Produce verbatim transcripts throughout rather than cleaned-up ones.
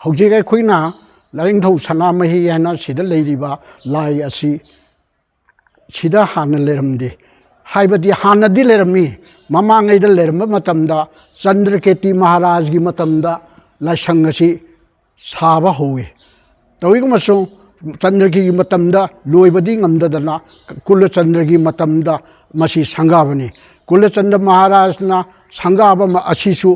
ꯍꯧꯖꯤꯛ ꯑꯩꯈꯣꯏꯅ ꯂꯥꯏꯅꯤꯡꯊꯧ ꯁꯅꯥꯃꯍꯤ ꯍꯥꯏꯅ ꯁꯤꯗ ꯂꯩꯔꯤꯕ ꯂꯥꯏ ꯑꯁꯤ ꯁꯤꯗ ꯍꯥꯟꯅ ꯂꯩꯔꯝꯗꯦ꯫ ꯍꯥꯏꯕꯗꯤ ꯍꯥꯟꯅꯗꯤ ꯂꯩꯔꯝꯃꯤ, ꯃꯃꯥꯡꯉꯩꯗ ꯂꯩꯔꯝꯕ ꯃꯇꯝꯗ ꯆꯟꯗ꯭ꯔꯀꯦꯇꯤ ꯃꯍꯥꯔꯥꯖꯒꯤ ꯃꯇꯝꯗ ꯂꯥꯏꯁꯪ ꯑꯁꯤ ꯁꯥꯕ ꯍꯧꯏ꯫ ꯇꯧꯏꯒꯨꯝꯕꯁꯨ ꯆꯟꯗ꯭ꯔꯀꯦꯇꯨꯒꯤ ꯃꯇꯝꯗ ꯂꯣꯏꯕꯗꯤ ꯉꯝꯗꯗꯅ ꯀꯨꯂꯆꯟꯗ꯭ꯔꯒꯤ ꯃꯇꯝꯗ ꯃꯁꯤ ꯁꯪꯒꯥꯕꯅꯤ꯫ ꯀꯨꯂꯆꯟꯗ꯭ꯔ ꯃꯍꯥꯔꯥꯖꯅ ꯁꯪꯒꯥꯕ ꯑꯁꯤꯁꯨ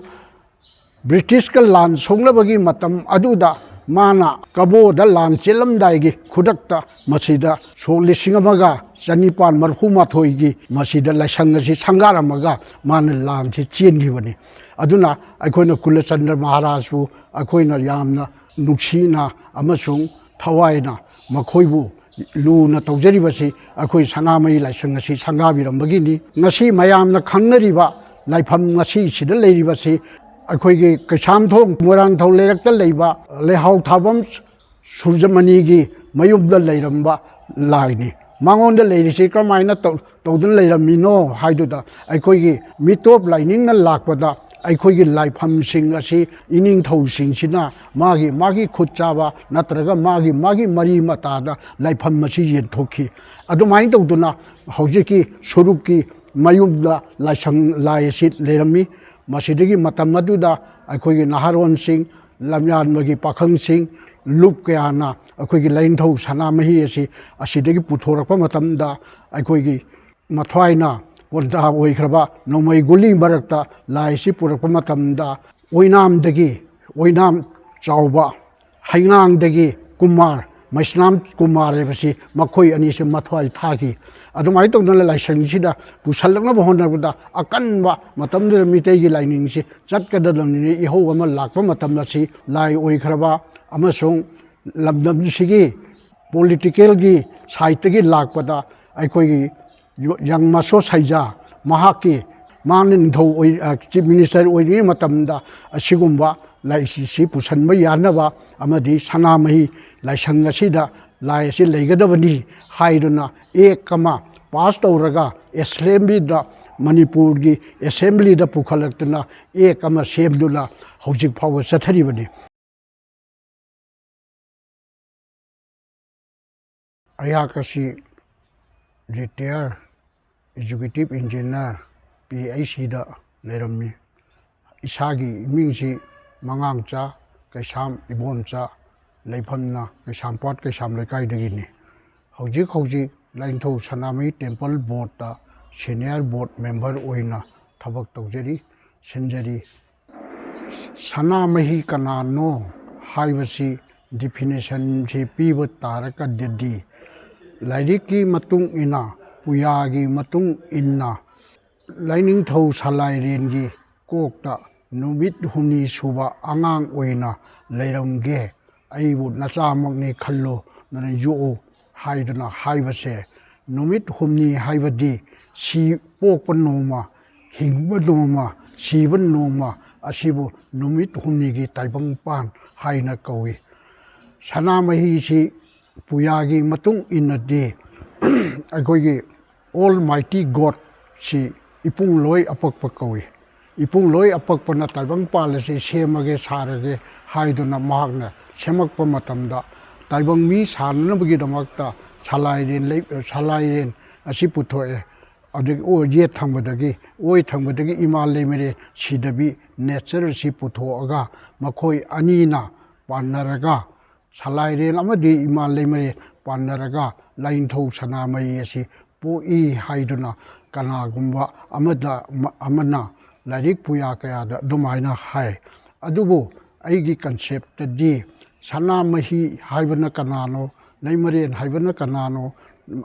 ꯕ꯭ꯔꯤꯇꯤꯁꯀ ꯂꯥꯟ ꯁꯣꯛꯅꯕꯒꯤ ꯃꯇꯝ ꯑꯗꯨꯗ ꯃꯥꯅ ꯀꯕꯣꯗ ꯂꯥꯟ ꯆꯦꯜꯂꯝꯗꯥꯏꯒꯤ ꯈꯨꯗꯛꯇ ꯃꯁꯤꯗ ꯁꯣꯛ ꯂꯤꯁꯤꯡ ꯑꯃꯒ ꯆꯅꯤꯄꯥꯟ ꯃꯔꯤꯐꯨ ꯃꯥꯊꯣꯏꯒꯤ ꯃꯁꯤꯗ ꯂꯥꯏꯁꯪ ꯑꯁꯤ ꯁꯪꯒꯥꯔꯝꯃꯒ ꯃꯥꯅ ꯂꯥꯟꯁꯤ ꯆꯦꯟꯈꯤꯕꯅꯤ꯫ ꯑꯗꯨꯅ ꯑꯩꯈꯣꯏꯅ ꯀꯨꯂꯆꯟꯗ꯭ꯔ ꯃꯍꯥꯔꯥꯖꯄꯨ ꯑꯩꯈꯣꯏꯅ ꯌꯥꯝꯅ ꯅꯨꯡꯁꯤꯅ ꯑꯃꯁꯨꯡ ꯊꯋꯥꯏꯅ ꯃꯈꯣꯏꯕꯨ ꯂꯨꯅ ꯇꯧꯖꯔꯤꯕꯁꯤ ꯑꯩꯈꯣꯏ ꯁꯅꯥꯃꯍꯤ ꯂꯥꯏꯁꯪ ꯑꯁꯤ ꯁꯪꯒꯥꯕꯤꯔꯝꯕꯒꯤꯅꯤ꯫ ꯉꯁꯤ ꯃꯌꯥꯝꯅ ꯈꯪꯅꯔꯤꯕ ꯂꯥꯏꯐꯝ ꯉꯁꯤ ꯁꯤꯗ ꯂꯩꯔꯤꯕꯁꯤ ꯑꯩꯈꯣꯏꯒꯤ ꯀꯩꯁꯥꯝꯊꯣꯡ ꯃꯣꯏꯔꯥꯡꯊꯧ ꯂꯩꯔꯛꯇ ꯂꯩꯕ ꯂꯩꯍꯥꯎ ꯊꯥꯐꯝ ꯁꯨꯔꯖꯃꯅꯤꯒꯤ ꯃꯌꯨꯝꯗ ꯂꯩꯔꯝꯕ ꯂꯥꯏꯅꯤ꯫ ꯃꯉꯣꯟꯗ ꯂꯩꯔꯤꯁꯤ ꯀꯔꯝꯍꯥꯏꯅ ꯇꯧ-, ꯇꯧꯗꯨꯅ ꯂꯩꯔꯝꯃꯤꯅꯣ ꯍꯥꯏꯗꯨꯗ ꯑꯩꯈꯣꯏꯒꯤ ꯃꯤꯇꯣꯞ ꯂꯥꯏꯅꯤꯡꯅ ꯂꯥꯛꯄꯗ ꯑꯩꯈꯣꯏꯒꯤ ꯂꯥꯏꯐꯝꯁꯤꯡ ꯑꯁꯤ ꯏꯅꯤꯡꯊꯧꯁꯤꯡꯁꯤꯅ ꯃꯥꯒꯤ ꯃꯥꯒꯤ ꯈꯨꯠ ꯆꯥꯕ ꯅꯠꯇ꯭ꯔꯒ ꯃꯥꯒꯤ ꯃꯥꯒꯤ ꯃꯔꯤ ꯃꯇꯥꯗ ꯂꯥꯏꯐꯝ ꯑꯁꯤ ꯌꯦꯟꯊꯣꯛꯈꯤ꯫ ꯑꯗꯨꯃꯥꯏꯅ ꯇꯧꯗꯨꯅ ꯍꯧꯖꯤꯛꯀꯤ ꯁꯨꯔꯨꯞꯀꯤ ꯃꯌꯨꯝꯗ ꯂꯥꯏꯁꯪ ꯂꯥꯏ ꯑꯁꯤ ꯂꯩꯔꯝꯃꯤ꯫ ꯃꯁꯤꯗꯒꯤ ꯃꯇꯝ ꯑꯗꯨꯗ ꯑꯩꯈꯣꯏꯒꯤ ꯅꯍꯥꯔꯣꯟꯁꯤꯡ, ꯂꯝꯌꯥꯟꯕꯒꯤ ꯄꯥꯈꯪꯁꯤꯡ, ꯂꯨꯞ ꯀꯌꯥꯅ ꯑꯩꯈꯣꯏꯒꯤ ꯂꯥꯏꯅꯤꯡꯊꯧ ꯁꯅꯥꯃꯍꯤ ꯑꯁꯤ ꯑꯁꯤꯗꯒꯤ ꯄꯨꯊꯣꯔꯛꯄ ꯃꯇꯝꯗ ꯑꯩꯈꯣꯏꯒꯤ ꯃꯊ꯭ꯋꯥꯏꯅ ꯄꯣꯟꯊꯥ ꯑꯣꯏꯈ꯭ꯔꯕ ꯅꯣꯡꯃꯩ ꯒꯨꯂꯤ ꯃꯔꯛꯇ ꯂꯥꯏ ꯑꯁꯤ ꯄꯨꯔꯛꯄ ꯃꯇꯝꯗ ꯑꯣꯏꯅꯥꯝꯗꯒꯤ ꯑꯣꯏꯅꯥꯝ ꯆꯥꯎꯕ ꯍꯩꯉꯥꯡꯗꯒꯤ ꯀꯨꯃꯥꯔ, ꯃꯩꯁꯅꯥꯝ ꯀꯨꯃꯥꯔ ꯍꯥꯏꯕꯁꯤ ꯃꯈꯣꯏ ꯑꯅꯤꯁꯤ ꯃꯊ꯭ꯋꯥꯏ ꯊꯥꯈꯤ꯫ ꯑꯗꯨꯃꯥꯏꯅ ꯇꯧꯗꯅ ꯂꯥꯏꯁꯪꯁꯤꯗ ꯄꯨꯁꯜꯂꯛꯅꯕ ꯍꯣꯠꯅꯕꯗ ꯑꯀꯟꯕ ꯃꯇꯝꯗꯨꯗ ꯃꯤꯇꯩꯒꯤ ꯂꯥꯏꯅꯤꯡꯁꯤ ꯆꯠꯀꯗꯕꯅꯤꯅ ꯏꯍꯧ ꯑꯃ ꯂꯥꯛꯄ ꯃꯇꯝ ꯑꯁꯤ ꯂꯥꯏ ꯑꯣꯏꯈ꯭ꯔꯕ ꯑꯃꯁꯨꯡ ꯂꯝꯗꯝꯁꯤꯒꯤ ꯄꯣꯂꯤꯇꯤꯀꯦꯜꯒꯤ ꯁꯥꯏꯠꯇꯒꯤ ꯂꯥꯛꯄꯗ ꯑꯩꯈꯣꯏꯒꯤ ꯌꯣ-, ꯌꯪ ꯃꯁꯣ ꯁꯩꯖꯥ ꯃꯍꯥꯛꯀꯤ ꯃꯥꯅ ꯅꯤꯡꯊꯧ ꯑꯣꯏ-, ꯑ, ꯆꯤꯐ ꯃꯤꯅꯤꯁꯇꯔ ꯑꯣꯏꯔꯤꯉꯩ ꯃꯇꯝꯗ ꯑꯁꯤꯒꯨꯝꯕ ꯂꯥꯏꯁꯤꯁꯤ ꯄꯨꯁꯟꯕ ꯌꯥꯅꯕ ꯑꯃꯗꯤ ꯁꯅꯥꯃꯍꯤ ꯂꯥꯏꯁꯪ ꯑꯁꯤꯗ ꯂꯥꯏ ꯑꯁꯤ ꯂꯩꯒꯗꯕꯅꯤ ꯍꯥꯏꯗꯨꯅ ꯑꯦꯛ ꯑꯃ ꯄꯥꯁ ꯇꯧꯔꯒ ꯑꯦꯁꯦꯝꯕ꯭ꯂꯤꯗ, ꯃꯅꯤꯄꯨꯔꯒꯤ ꯑꯦꯁꯦꯝꯕ꯭ꯂꯤꯗ ꯄꯨꯈꯠꯂꯛꯇꯨꯅ ꯑꯦꯛ ꯑꯃ ꯁꯦꯝꯗꯨꯅ ꯍꯧꯖꯤꯛ ꯐꯥꯎꯕ ꯆꯠꯊꯔꯤꯕꯅꯤ꯫ ꯑꯩꯍꯥꯛ ꯑꯁꯤ retire executive engineer, P H ꯏꯗ ꯂꯩꯔꯝꯃꯤ꯫ ꯏꯁꯥꯒꯤ ꯏꯃꯤꯡꯁꯤ ꯃꯉꯥꯡꯆꯥ ꯀꯩꯁꯥꯝ ꯏꯕꯣꯝꯆꯥ, ꯂꯩꯐꯝꯅ ꯀꯩꯁꯥꯝꯄꯥꯠ ꯀꯩꯁꯥꯝ ꯂꯩꯀꯥꯏꯗꯒꯤꯅꯤ꯫ ꯍꯧꯖꯤꯛ ꯍꯧꯖꯤꯛ ꯂꯥꯏꯅꯤꯡꯊꯧ ꯁꯅꯥꯃꯍꯤ ꯇꯦꯝꯄꯜ ꯕꯣꯔꯗꯇ ꯁꯦꯅꯤꯌꯔ ꯕꯣꯔꯗ ꯃꯦꯝꯕꯔ ꯑꯣꯏꯅ ꯊꯕꯛ ꯇꯧꯖꯔꯤ, ꯁꯤꯟꯖꯔꯤ꯫ ꯁꯅꯥꯃꯍꯤ ꯀꯅꯥꯅꯣ ꯍꯥꯏꯕꯁꯤ ꯗꯤꯐꯤꯅꯤꯁꯟꯁꯤ ꯄꯤꯕ ꯇꯥꯔꯒꯗꯤ, ꯂꯥꯏꯔꯤꯛꯀꯤ ꯃꯇꯨꯡ ꯏꯟꯅ, ꯄꯨꯌꯥꯒꯤ ꯃꯇꯨꯡ ꯏꯟꯅ, ꯂꯥꯏꯅꯤꯡꯊꯧ ꯁꯂꯥꯏꯔꯦꯟꯒꯤ ꯀꯣꯛꯇ ꯅꯨꯃꯤꯠ ꯍꯨꯝꯅꯤ ꯁꯨꯕ ꯑꯉꯥꯡ ꯑꯣꯏꯅ ꯂꯩꯔꯝꯒꯦ, ꯑꯩꯕꯨ ꯅꯆꯥꯃꯛꯅꯤ ꯈꯜꯂꯨ, ꯅꯅ ꯌꯣꯛꯎ ꯍꯥꯏꯗꯨꯅ ꯍꯥꯏꯕꯁꯦ, ꯅꯨꯃꯤꯠ ꯍꯨꯝꯅꯤ ꯍꯥꯏꯕꯗꯤ ꯁꯤ ꯄꯣꯛꯄ ꯅꯣꯡꯃ, ꯍꯤꯡꯕ ꯅꯣꯡꯃ, ꯁꯤꯕ ꯅꯣꯡꯃ ꯑꯁꯤꯕꯨ ꯅꯨꯃꯤꯠ ꯍꯨꯝꯅꯤꯒꯤ ꯇꯥꯏꯕꯪꯄꯥꯟ ꯍꯥꯏꯅ ꯀꯧꯏ꯫ ꯁꯅꯥꯃꯍꯤꯁꯤ ꯄꯨꯌꯥꯒꯤ ꯃꯇꯨꯡ ꯏꯟꯅꯗꯤ ꯑꯩꯈꯣꯏꯒꯤ ꯑꯣꯜ ꯃꯥꯏꯇꯤ ꯒꯣꯗꯁꯤ ꯏꯄꯨꯡ ꯂꯣꯏ ꯑꯄꯛꯄ ꯀꯧꯏ꯫ ꯏꯄꯨꯡ ꯂꯣꯏ ꯑꯄꯛꯄꯅ ꯇꯥꯏꯕꯪ ꯄꯥꯜ ꯑꯁꯤ ꯁꯦꯝꯃꯒꯦ, ꯁꯥꯔꯒꯦ ꯍꯥꯏꯗꯨꯅ ꯃꯍꯥꯛꯅ ꯁꯦꯝꯃꯛꯄ ꯃꯇꯝꯗ, ꯇꯥꯏꯕꯪ ꯃꯤ ꯁꯥꯅꯅꯕꯒꯤꯗꯃꯛꯇ ꯁꯂꯥꯏꯔꯦꯟ ꯂꯩ-, ꯁꯂꯥꯏꯔꯦꯟ ꯑꯁꯤ ꯄꯨꯊꯣꯛꯑꯦ꯫ ꯑꯗꯒꯤ ꯑꯣ-, ꯌꯦꯠ ꯊꯪꯕꯗꯒꯤ, ꯑꯣꯏ ꯊꯪꯕꯗꯒꯤ ꯏꯃꯥ ꯂꯩꯃꯔꯦꯟ ꯁꯤꯗꯕꯤ ꯅꯦꯆꯔ ꯑꯁꯤ ꯄꯨꯊꯣꯛꯑꯒ, ꯃꯈꯣꯏ ꯑꯅꯤꯅ ꯄꯥꯟꯅꯔꯒ, ꯁꯂꯥꯏꯔꯦꯟ ꯑꯃꯗꯤ ꯏꯃꯥ ꯂꯩꯃꯔꯦꯟ ꯄꯥꯟꯅꯔꯒ ꯂꯥꯏꯅꯤꯡꯊꯧ ꯁꯅꯥꯃꯍꯤ ꯑꯁꯤ ꯄꯣꯛꯏ ꯍꯥꯏꯗꯨꯅ ꯀꯅꯥꯒꯨꯝꯕ ꯑꯃꯗ, ꯑꯃꯅ ꯂꯥꯏꯔꯤꯛ ꯄꯨꯌꯥ ꯀꯌꯥꯗ ꯑꯗꯨꯃꯥꯏꯅ ꯍꯥꯏ꯫ ꯑꯗꯨꯕꯨ ꯑꯩꯒꯤ ꯀꯟꯁꯦꯞꯇꯗꯤ ꯁꯅꯥꯃꯍꯤ ꯍꯥꯏꯕꯅ ꯀꯅꯥꯅꯣ, ꯂꯩꯃꯔꯦꯟ ꯍꯥꯏꯕꯅ ꯀꯅꯥꯅꯣ,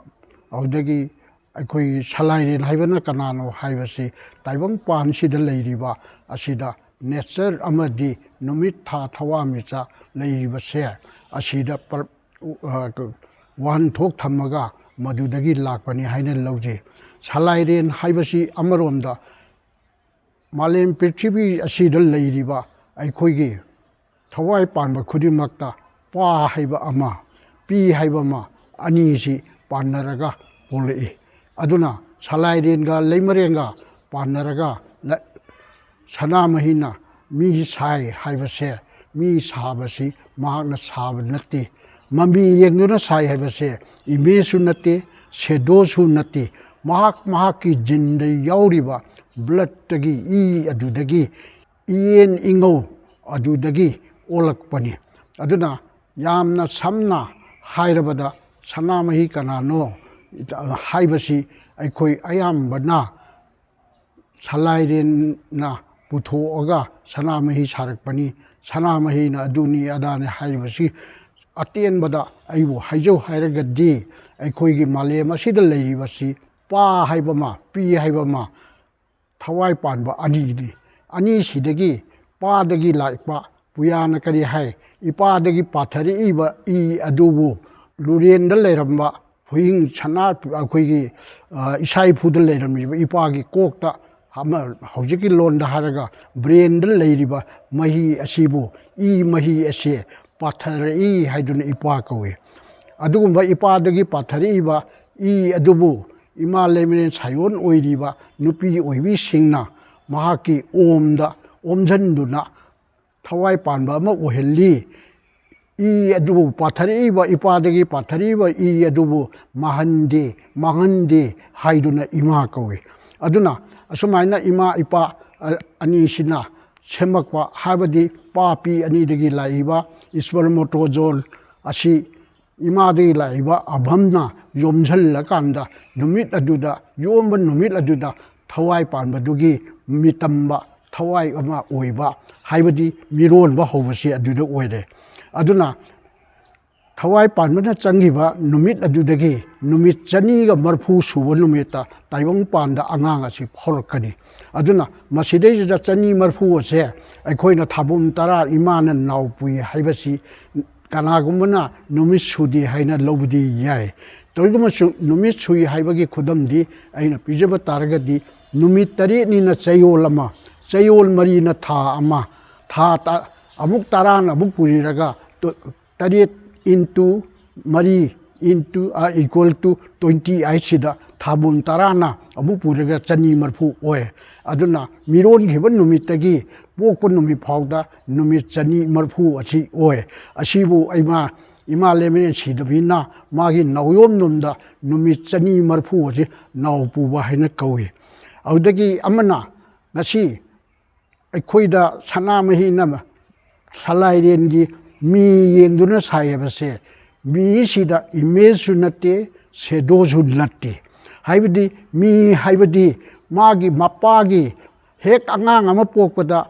ꯑꯗꯨꯗꯒꯤ ꯑꯩꯈꯣꯏꯒꯤ ꯁꯂꯥꯏꯔꯦꯟ ꯍꯥꯏꯕꯅ ꯀꯅꯥꯅꯣ ꯍꯥꯏꯕꯁꯤ ꯇꯥꯏꯕꯪ ꯄꯥꯟꯁꯤꯗ ꯂꯩꯔꯤꯕ ꯑꯁꯤꯗ ꯅꯦꯆꯔ ꯑꯃꯗꯤ ꯅꯨꯃꯤꯠ, ꯊꯥ, ꯊꯋꯥꯟꯃꯤꯆꯥꯛ ꯂꯩꯔꯤꯕꯁꯦ ꯑꯁꯤꯗ ꯄꯔ-, ꯑ, ꯋꯥꯍꯟꯊꯣꯛ ꯊꯝꯃꯒ ꯃꯗꯨꯗꯒꯤ ꯂꯥꯛꯄꯅꯤ ꯍꯥꯏꯅ ꯂꯧꯖꯩ꯫ ꯁꯂꯥꯏꯔꯦꯟ ꯍꯥꯏꯕꯁꯤ ꯑꯃꯔꯣꯝꯗ ꯃꯥꯂꯦꯝ ꯄ꯭ꯔꯤꯊꯤꯕꯤ ꯑꯁꯤꯗ ꯂꯩꯔꯤꯕ ꯑꯩꯈꯣꯏꯒꯤ ꯊꯋꯥꯏ ꯄꯥꯟꯕ ꯈꯨꯗꯤꯡꯃꯛꯇ ꯄꯥ ꯍꯥꯏꯕ ꯑꯃ, ꯄꯤ ꯍꯥꯏꯕ ꯑꯃ, ꯑꯅꯤꯁꯤ ꯄꯥꯟꯅꯔꯒ ꯄꯣꯛꯂꯛꯏ꯫ ꯑꯗꯨꯅ ꯁꯂꯥꯏꯔꯦꯟꯒ ꯂꯩꯃꯔꯦꯟꯒ ꯄꯥꯟꯅꯔꯒ ꯂ-, ꯁꯅꯥꯃꯍꯤꯅ ꯃꯤ ꯁꯥꯏ ꯍꯥꯏꯕꯁꯦ, ꯃꯤ ꯁꯥꯕꯁꯤ ꯃꯍꯥꯛꯅ ꯁꯥꯕ ꯅꯠꯇꯦ꯫ ꯃꯃꯤ ꯌꯦꯡꯗꯨꯅ ꯁꯥꯏ ꯍꯥꯏꯕꯁꯦ ꯏꯃꯦꯖꯁꯨ ꯅꯠꯇꯦ, ꯁꯦꯗꯣꯁꯨ ꯅꯠꯇꯦ꯫ ꯃꯍꯥꯛ ꯃꯍꯥꯛꯀꯤ ꯖꯤꯟꯗ ꯌꯥꯎꯔꯤꯕ ꯕ꯭ꯂꯠꯇꯒꯤ, ꯏ ꯑꯗꯨꯗꯒꯤ, ꯏꯌꯦꯟ ꯏꯉꯧ ꯑꯗꯨꯗꯒꯤ ꯑꯣꯜꯂꯛꯄꯅꯤ꯫ ꯑꯗꯨꯅ ꯌꯥꯝꯅ ꯁꯝꯅ ꯍꯥꯏꯔꯕꯗ, ꯁꯅꯥꯃꯍꯤ ꯀꯅꯥꯅꯣ ꯍꯥꯏꯕꯁꯤ ꯑꯩꯈꯣꯏ ꯑꯌꯥꯝꯕꯅ ꯁꯂꯥꯏꯔꯦꯟꯅ ꯄꯨꯊꯣꯛꯑꯒ ꯁꯅꯥꯃꯍꯤ ꯁꯥꯔꯛꯄꯅꯤ, ꯁꯅꯥꯃꯍꯤꯅ ꯑꯗꯨꯅꯤ ꯑꯗꯥꯅꯤ ꯍꯥꯏꯔꯤꯕꯁꯤ ꯑꯇꯦꯟꯕꯗ ꯑꯩꯕꯨ ꯍꯥꯏꯖꯧ ꯍꯥꯏꯔꯒꯗꯤ, ꯑꯩꯈꯣꯏꯒꯤ ꯃꯥꯂꯦꯝ ꯑꯁꯤꯗ ꯂꯩꯔꯤꯕꯁꯤ ꯄꯥ ꯍꯥꯏꯕ ꯑꯃ, ꯄꯤ ꯍꯥꯏꯕ ꯑꯃ, ꯊꯋꯥꯏ ꯄꯥꯟꯕ ꯑꯅꯤꯅꯤ꯫ ꯑꯅꯤꯁꯤꯗꯒꯤ, ꯄꯥꯗꯒꯤ ꯂꯥꯛꯄ ꯄꯨꯌꯥꯅ ꯀꯔꯤ ꯍꯥꯏ? ꯏꯄꯥꯗꯒꯤ ꯄꯥꯊꯔꯛꯏꯕ ꯏ ꯑꯗꯨꯕꯨ ꯂꯨꯔꯦꯟꯗ ꯂꯩꯔꯝꯕ ꯍꯨꯌꯤꯡ ꯁꯅꯥ, ꯑꯩꯈꯣꯏꯒꯤ, ꯑ, ꯏꯁꯥ ꯏꯐꯨꯗ ꯂꯩꯔꯝꯃꯤꯕ ꯏꯄꯥꯒꯤ ꯀꯣꯛꯇ, ꯑꯃ, ꯍꯧꯖꯤꯛꯀꯤ ꯂꯣꯟꯗ ꯍꯥꯏꯔꯒ ꯕ꯭ꯔꯦꯟꯗ ꯂꯩꯔꯤꯕ ꯃꯍꯤ ꯑꯁꯤꯕꯨ, ꯏ ꯃꯍꯤ ꯑꯁꯤ ꯄꯥꯊꯔꯛꯏ ꯍꯥꯏꯗꯨꯅ ꯏꯄꯥ ꯀꯧꯏ꯫ ꯑꯗꯨꯒꯨꯝꯕ ꯏꯄꯥꯗꯒꯤ ꯄꯥꯊꯔꯛꯏꯕ ꯏ ꯑꯗꯨꯕꯨ ꯏꯃꯥ ꯂꯩꯃꯔꯦꯟ ꯁꯥꯏꯑꯣꯟ ꯑꯣꯏꯔꯤꯕ ꯅꯨꯄꯤ ꯑꯣꯏꯕꯤꯁꯤꯡꯅ ꯃꯍꯥꯛꯀꯤ ꯑꯣꯝꯗ ꯑꯣꯝꯁꯤꯟꯗꯨꯅ ꯊꯋꯥꯏ ꯄꯥꯟꯕ ꯑꯃ ꯑꯣꯏꯍꯜꯂꯤ꯫ ꯏ ꯑꯗꯨꯕꯨ ꯄꯥꯊꯔꯛꯏꯕ, ꯏꯄꯥꯗꯒꯤ ꯄꯥꯊꯔꯛꯏꯕ ꯏ ꯑꯗꯨꯕꯨ ꯃꯥꯡꯍꯟꯗꯦ, ꯃꯥꯡꯍꯟꯗꯦ ꯍꯥꯏꯗꯨꯅ ꯏꯃꯥ ꯀꯧꯏ꯫ ꯑꯗꯨꯅ ꯑꯁꯨꯃꯥꯏꯅ ꯏꯃꯥ ꯏꯄꯥ, ꯑ, ꯑꯅꯤꯁꯤꯅ ꯁꯦꯝꯃꯛꯄ, ꯍꯥꯏꯕꯗꯤ ꯄꯥ ꯄꯤ ꯑꯅꯤꯗꯒꯤ ꯂꯥꯛꯏꯕ spermatozoon ꯑꯁꯤ ꯏꯃꯥꯗꯒꯤ ꯂꯥꯛꯏꯕ ꯑꯚꯝꯅ ꯌꯣꯝꯁꯤꯜꯂꯀꯥꯟꯗ, ꯅꯨꯃꯤꯠ ꯑꯗꯨꯗ, ꯌꯣꯝꯕ ꯅꯨꯃꯤꯠ ꯑꯗꯨꯗ ꯊꯋꯥꯏ ꯄꯥꯟꯕꯗꯨꯒꯤ ꯃꯤꯇꯝꯕ ꯊꯋꯥꯏ ꯑꯃ ꯑꯣꯏꯕ, ꯍꯥꯏꯕꯗꯤ ꯃꯤꯔꯣꯟꯕ ꯍꯧꯕꯁꯤ ꯑꯗꯨꯗ ꯑꯣꯏꯔꯦ꯫ ꯑꯗꯨꯅ ꯊꯋꯥꯏ ꯄꯥꯟꯕꯅ ꯆꯪꯈꯤꯕ ꯅꯨꯃꯤꯠ ꯑꯗꯨꯗꯒꯤ ꯅꯨꯃꯤꯠ ꯆꯅꯤꯒ ꯃꯔꯐꯨ ꯁꯨꯕ ꯅꯨꯃꯤꯠꯇ ꯇꯥꯏꯕꯪ ꯄꯥꯟꯗ ꯑꯉꯥꯡ ꯑꯁꯤ ꯐꯥꯎꯔꯛꯀꯅꯤ꯫ ꯑꯗꯨꯅ ꯃꯁꯤꯗꯩꯁꯤꯗ ꯆꯅꯤ ꯃꯔꯐꯨ ꯑꯁꯦ ꯑꯩꯈꯣꯏꯅ ꯊꯥꯕꯨꯝ ꯇꯔꯥ ꯏꯃꯥꯅ ꯅꯥꯎ ꯄꯨꯏ ꯍꯥꯏꯕꯁꯤ ꯀꯅꯥꯒꯨꯝꯕꯅ ꯅꯨꯃꯤꯠ ꯁꯨꯗꯦ ꯍꯥꯏꯅ ꯂꯧꯕꯗꯤ ꯌꯥꯏ꯫ ꯇꯧꯏꯒꯨꯝꯕꯁꯨ ꯅꯨꯃꯤꯠ ꯁꯨꯏ ꯍꯥꯏꯕꯒꯤ ꯈꯨꯗꯝꯗꯤ ꯑꯩꯅ ꯄꯤꯖꯕ ꯇꯥꯔꯒꯗꯤ, ꯅꯨꯃꯤꯠ ꯇꯔꯦꯠꯅꯤꯅ ꯆꯌꯣꯜ ꯑꯃ, ꯆꯌꯣꯜ ꯃꯔꯤꯅ ꯊꯥ ꯑꯃ, ꯊꯥ ꯇ-, ꯑꯃꯨꯛ ꯇꯔꯥꯅ ꯑꯃꯨꯛ ꯄꯨꯔꯤꯔꯒ, ꯇꯣ-, ꯇꯔꯦꯠ into ꯃꯔꯤ into, ꯑ, equal to twenty eight ꯁꯤꯗ ꯊꯥꯕꯨꯝ ꯇꯔꯥꯅ ꯑꯃꯨꯛ ꯄꯨꯔꯒ ꯆꯅꯤ ꯃꯔꯐꯨ ꯑꯣꯏ꯫ ꯑꯗꯨꯅ ꯃꯤꯔꯣꯟꯈꯤꯕ ꯅꯨꯃꯤꯠꯇꯒꯤ ꯄꯣꯛꯄ ꯅꯨꯃꯤꯠ ꯐꯥꯎꯗ ꯅꯨꯃꯤꯠ ꯆꯅꯤ ꯃꯔꯐꯨ ꯑꯁꯤ ꯑꯣꯏ꯫ ꯑꯁꯤꯕꯨ ꯑꯩꯃ ꯏꯃꯥ ꯂꯦꯃꯔꯦꯟ ꯁꯤꯗꯕꯤꯅ ꯃꯥꯒꯤ ꯅꯥꯎꯌꯣꯝꯂꯣꯝꯗ ꯅꯨꯃꯤꯠ ꯆꯅꯤ ꯃꯔꯤꯐꯨ ꯑꯁꯤ ꯅꯥꯎ ꯄꯨꯕ ꯍꯥꯏꯅ ꯀꯧꯏ꯫ ꯑꯗꯨꯗꯒꯤ ꯑꯃꯅ ꯉꯁꯤ ꯑꯩꯈꯣꯏꯗ ꯁꯅꯥꯃꯍꯤꯅ ꯁꯂꯥꯏꯔꯦꯟꯒꯤ ꯃꯤ ꯌꯦꯡꯗꯨꯅ ꯁꯥꯏ ꯍꯥꯏꯕꯁꯦ, ꯃꯤꯁꯤꯗ ꯏꯃꯦꯖꯁꯨ ꯅꯠꯇꯦ, ꯁꯦꯗꯣꯁꯨ ꯅꯠꯇꯦ꯫ ꯍꯥꯏꯕꯗꯤ ꯃꯤ ꯍꯥꯏꯕꯗꯤ ꯃꯥꯒꯤ ꯃꯄꯥꯒꯤ ꯍꯦꯛ ꯑꯉꯥꯡ ꯑꯃ ꯄꯣꯛꯄꯗ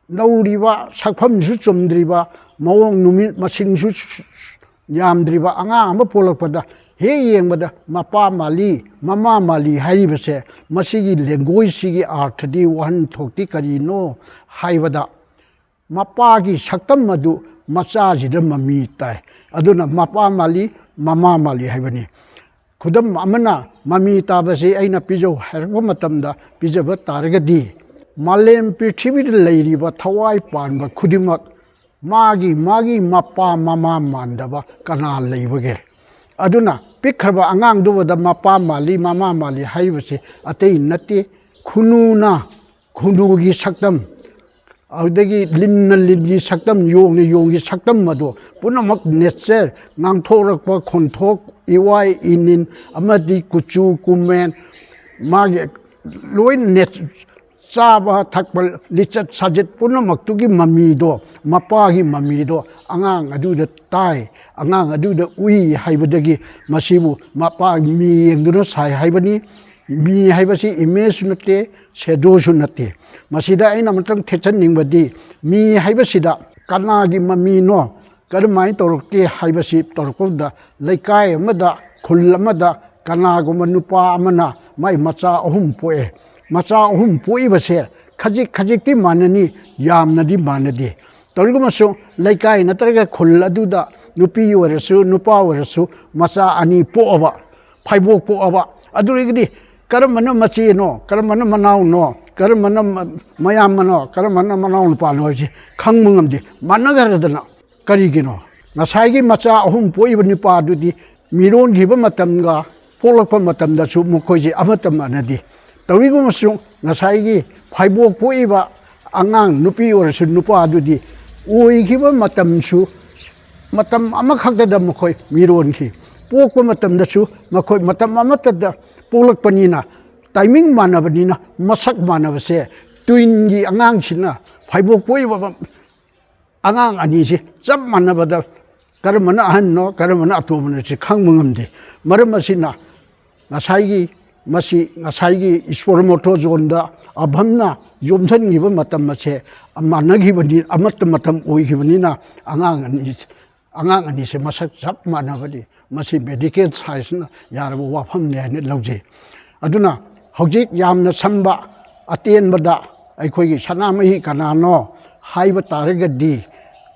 ꯅꯧꯔꯤꯕ, ꯁꯛꯐꯝꯁꯨ ꯆꯨꯝꯗ꯭ꯔꯤꯕ, ꯃꯑꯣꯡ ꯅꯨꯃꯤꯠ ꯃꯁꯤꯡꯁꯨ ꯌꯥꯝꯗ꯭ꯔꯤꯕ ꯑꯉꯥꯡ ꯑꯃ ꯄꯣꯛꯂꯛꯄꯗ ꯍꯦꯛ ꯌꯦꯡꯕꯗ ꯃꯄꯥ ꯃꯥꯜꯂꯤ, ꯃꯃꯥ ꯃꯥꯜꯂꯤ ꯍꯥꯏꯔꯤꯕꯁꯦ, ꯃꯁꯤꯒꯤ ꯂꯦꯡꯒꯣꯏꯖꯁꯤꯒꯤ ꯑꯥꯔꯊꯗꯤ, ꯋꯥꯍꯟꯊꯣꯛꯇꯤ ꯀꯔꯤꯅꯣ ꯍꯥꯏꯕꯗ, ꯃꯄꯥꯒꯤ ꯁꯛꯇꯝ ꯑꯗꯨ ꯃꯆꯥꯁꯤꯗ ꯃꯃꯤ ꯇꯥꯏ꯫ ꯑꯗꯨꯅ ꯃꯄꯥ ꯃꯥꯜꯂꯤ, ꯃꯃꯥ ꯃꯥꯜꯂꯤ ꯍꯥꯏꯕꯅꯤ꯫ ꯈꯨꯗꯝ ꯑꯃꯅ, ꯃꯃꯤ ꯇꯥꯕꯁꯤ ꯑꯩꯅ ꯄꯤꯖꯧ ꯍꯥꯏꯔꯛꯄ ꯃꯇꯝꯗ ꯄꯤꯖꯕ ꯇꯥꯔꯒꯗꯤ, ꯃꯥꯂꯦꯝ ꯄ꯭ꯔꯤꯊꯤꯕꯤꯗ ꯂꯩꯔꯤꯕ ꯊꯋꯥꯏ ꯄꯥꯟꯕ ꯈꯨꯗꯤꯡꯃꯛ ꯃꯥꯒꯤ ꯃꯥꯒꯤ ꯃꯄꯥ ꯃꯃꯥ ꯃꯥꯟꯗꯕ ꯀꯅꯥ ꯂꯩꯕꯒꯦ? ꯑꯗꯨꯅ ꯄꯤꯛꯈ꯭ꯔꯕ ꯑꯉꯥꯡꯗꯨꯕꯗ ꯃꯄꯥ ꯃꯥꯜꯂꯤ, ꯃꯃꯥ ꯃꯥꯜꯂꯤ ꯍꯥꯏꯔꯤꯕꯁꯤ ꯑꯇꯩ ꯅꯠꯇꯦ, ꯈꯨꯅꯨꯅ, ꯈꯨꯅꯨꯒꯤ ꯁꯛꯇꯝ, ꯑꯗꯨꯗꯒꯤ ꯂꯤꯟꯅ ꯂꯤꯟꯒꯤ ꯁꯛꯇꯝ, ꯌꯣꯡꯅ ꯌꯣꯡꯒꯤ ꯁꯛꯇꯝ ꯑꯗꯣ ꯄꯨꯝꯅꯃꯛ ꯅꯦꯆꯔ, ꯉꯥꯡꯊꯣꯔꯛꯄ ꯈꯣꯟꯊꯣꯛ, ꯏꯋꯥꯏ ꯏꯅꯤꯟ ꯑꯃꯗꯤ ꯀꯨꯆꯨ ꯀꯨꯃꯦꯟ, ꯃꯥꯒꯤ ꯂꯣꯏꯅ ꯅꯦꯆ-, ꯆꯥꯕ ꯊꯛꯄ, ꯂꯤꯆꯠ ꯁꯥꯖꯠ ꯄꯨꯝꯅꯃꯛꯇꯨꯒꯤ ꯃꯃꯤꯗꯣ, ꯃꯄꯥꯒꯤ ꯃꯃꯤꯗꯣ ꯑꯉꯥꯡ ꯑꯗꯨꯗ ꯇꯥꯏ, ꯑꯉꯥꯡ ꯑꯗꯨꯗ ꯎꯏ ꯍꯥꯏꯕꯗꯒꯤ ꯃꯁꯤꯕꯨ ꯃꯄꯥ ꯃꯤ ꯌꯦꯡꯗꯨꯅ ꯁꯥꯏ ꯍꯥꯏꯕꯅꯤ꯫ ꯃꯤ ꯍꯥꯏꯕꯁꯤ ꯏꯃꯦꯖꯁꯨ ꯅꯠꯇꯦ, ꯁꯦꯗꯣꯁꯨ ꯅꯠꯇꯦ꯫ ꯃꯁꯤꯗ ꯑꯩꯅ ꯑꯃꯇꯪ ꯊꯦꯠꯆꯟꯅꯤꯡꯕꯗꯤ, ꯃꯤ ꯍꯥꯏꯕꯁꯤꯗ ꯀꯅꯥꯒꯤ ꯃꯃꯤꯅꯣ, ꯀꯔꯝꯍꯥꯏꯅ ꯇꯧꯔꯛꯀꯦ ꯍꯥꯏꯕꯁꯤ ꯇꯧꯔꯛꯄꯗ, ꯂꯩꯀꯥꯏ ꯑꯃꯗ, ꯈꯨꯜ ꯑꯃꯗ ꯀꯅꯥꯒꯨꯝꯕ ꯅꯨꯄꯥ ꯑꯃꯅ ꯃꯥꯏ ꯃꯆꯥ ꯑꯍꯨꯝ ꯄꯣꯛꯑꯦ꯫ ꯃꯆꯥ ꯑꯍꯨꯝ ꯄꯣꯛꯏꯕꯁꯦ ꯈꯖꯤꯛ ꯈꯖꯤꯛꯇꯤ ꯃꯥꯟꯅꯅꯤ, ꯌꯥꯝꯅꯗꯤ ꯃꯥꯟꯅꯗꯦ꯫ ꯇꯧꯔꯤꯒꯨꯝꯕꯁꯨ ꯂꯩꯀꯥꯏ ꯅꯠꯇ꯭ꯔꯒ ꯈꯨꯜ ꯑꯗꯨꯗ ꯅꯨꯄꯤ ꯑꯣꯏꯔꯁꯨ ꯅꯨꯄꯥ ꯑꯣꯏꯔꯁꯨ ꯃꯆꯥ ꯑꯅꯤ ꯄꯣꯛꯑꯕ, ꯐꯥꯏꯕꯣꯛ ꯄꯣꯛꯑꯕ, ꯑꯗꯨ ꯑꯣꯏꯔꯒꯗꯤ ꯀꯔꯝꯕꯅ ꯃꯆꯦꯅꯣ, ꯀꯔꯝꯕꯅ ꯃꯅꯥꯎꯅꯣ, ꯀꯔꯝꯕꯅ ꯃ-, ꯃꯌꯥꯝꯕꯅꯣ, ꯀꯔꯝꯕꯅ ꯃꯅꯥꯎ ꯅꯨꯄꯥꯅꯣ ꯍꯥꯏꯁꯦ ꯈꯪꯕ ꯉꯝꯗꯦ, ꯃꯥꯟꯅꯈ꯭ꯔꯗꯅ꯫ ꯀꯔꯤꯒꯤꯅꯣ? ꯉꯁꯥꯏꯒꯤ ꯃꯆꯥ ꯑꯍꯨꯝ ꯄꯣꯛꯏꯕ ꯅꯨꯄꯥꯗꯨꯗꯤ ꯃꯤꯔꯣꯟꯈꯤꯕ ꯃꯇꯝꯒ ꯄꯣꯛꯂꯛꯄ ꯃꯇꯝꯗꯁꯨ ꯃꯈꯣꯏꯁꯦ ꯑꯃꯠꯇ ꯃꯥꯟꯅꯗꯦ꯫ ꯇꯧꯔꯤꯒꯨꯝꯕꯁꯨ ꯉꯁꯥꯏꯒꯤ ꯐꯥꯏꯕꯣꯛ ꯄꯣꯛꯏꯕ ꯑꯉꯥꯡ ꯅꯨꯄꯤ ꯑꯣꯏꯔꯁꯨ ꯅꯨꯄꯥꯗꯨꯗꯤ ꯑꯣꯏꯈꯤꯕ ꯃꯇꯝꯁꯨ ꯃꯇꯝ ꯑꯃꯈꯛꯇꯗ ꯃꯈꯣꯏ ꯃꯤꯔꯣꯟꯈꯤ꯫ ꯄꯣꯛꯄ ꯃꯇꯝꯗꯁꯨ ꯃꯈꯣꯏ ꯃꯇꯝ ꯑꯃꯠꯇꯗ ꯄꯣꯛꯂꯛꯄꯅꯤꯅ, ꯇꯥꯏꯃꯤꯡ ꯃꯥꯟꯅꯕꯅꯤꯅ, ꯃꯁꯛ ꯃꯥꯟꯅꯕꯁꯦ, ꯇ꯭ꯋꯤꯟꯒꯤ ꯑꯉꯥꯡꯁꯤꯅ ꯐꯩꯕꯣꯛ ꯄꯣꯛꯏꯕ ꯑꯉꯥꯡ ꯑꯅꯤꯁꯤ ꯆꯞ ꯃꯥꯟꯅꯕꯗ ꯀꯔꯝꯕꯅ ꯑꯍꯟꯅꯣ, ꯀꯔꯝꯕꯅ ꯑꯇꯣꯝꯕꯅꯣ ꯁꯤ ꯈꯪꯕ ꯉꯝꯗꯦ꯫ ꯃꯔꯝ ꯑꯁꯤꯅ ꯉꯁꯥꯏꯒꯤ, ꯃꯁꯤ ꯉꯁꯥꯏꯒꯤ ꯏꯁꯄꯣꯔꯃꯣꯇꯣꯖꯣꯟꯗ ꯑꯚꯝꯅ ꯌꯣꯝꯁꯤꯟꯈꯤꯕ ꯃꯇꯝ ꯑꯁꯦ ꯃꯥꯟꯅꯈꯤꯕꯅꯤ, ꯑꯃꯠꯇ ꯃꯇꯝ ꯑꯣꯏꯈꯤꯕꯅꯤꯅ, ꯑꯉꯥꯡ ꯑꯅꯤ, ꯑꯉꯥꯡ ꯑꯅꯤꯁꯦ ꯃꯁꯛ ꯆꯞ ꯃꯥꯟꯅꯕꯅꯤ꯫ ꯃꯁꯤ ꯃꯦꯗꯤꯀꯦꯜ ꯁꯥꯏꯟꯁꯅ ꯌꯥꯔꯕ ꯋꯥꯐꯝꯅꯤ ꯍꯥꯏꯅ ꯂꯧꯖꯩ꯫ ꯑꯗꯨꯅ ꯍꯧꯖꯤꯛ ꯌꯥꯝꯅ ꯁꯝꯕ, ꯑꯇꯦꯟꯕꯗ ꯑꯩꯈꯣꯏꯒꯤ ꯁꯅꯥꯃꯍꯤ ꯀꯅꯥꯅꯣ ꯍꯥꯏꯕ ꯇꯥꯔꯒꯗꯤ,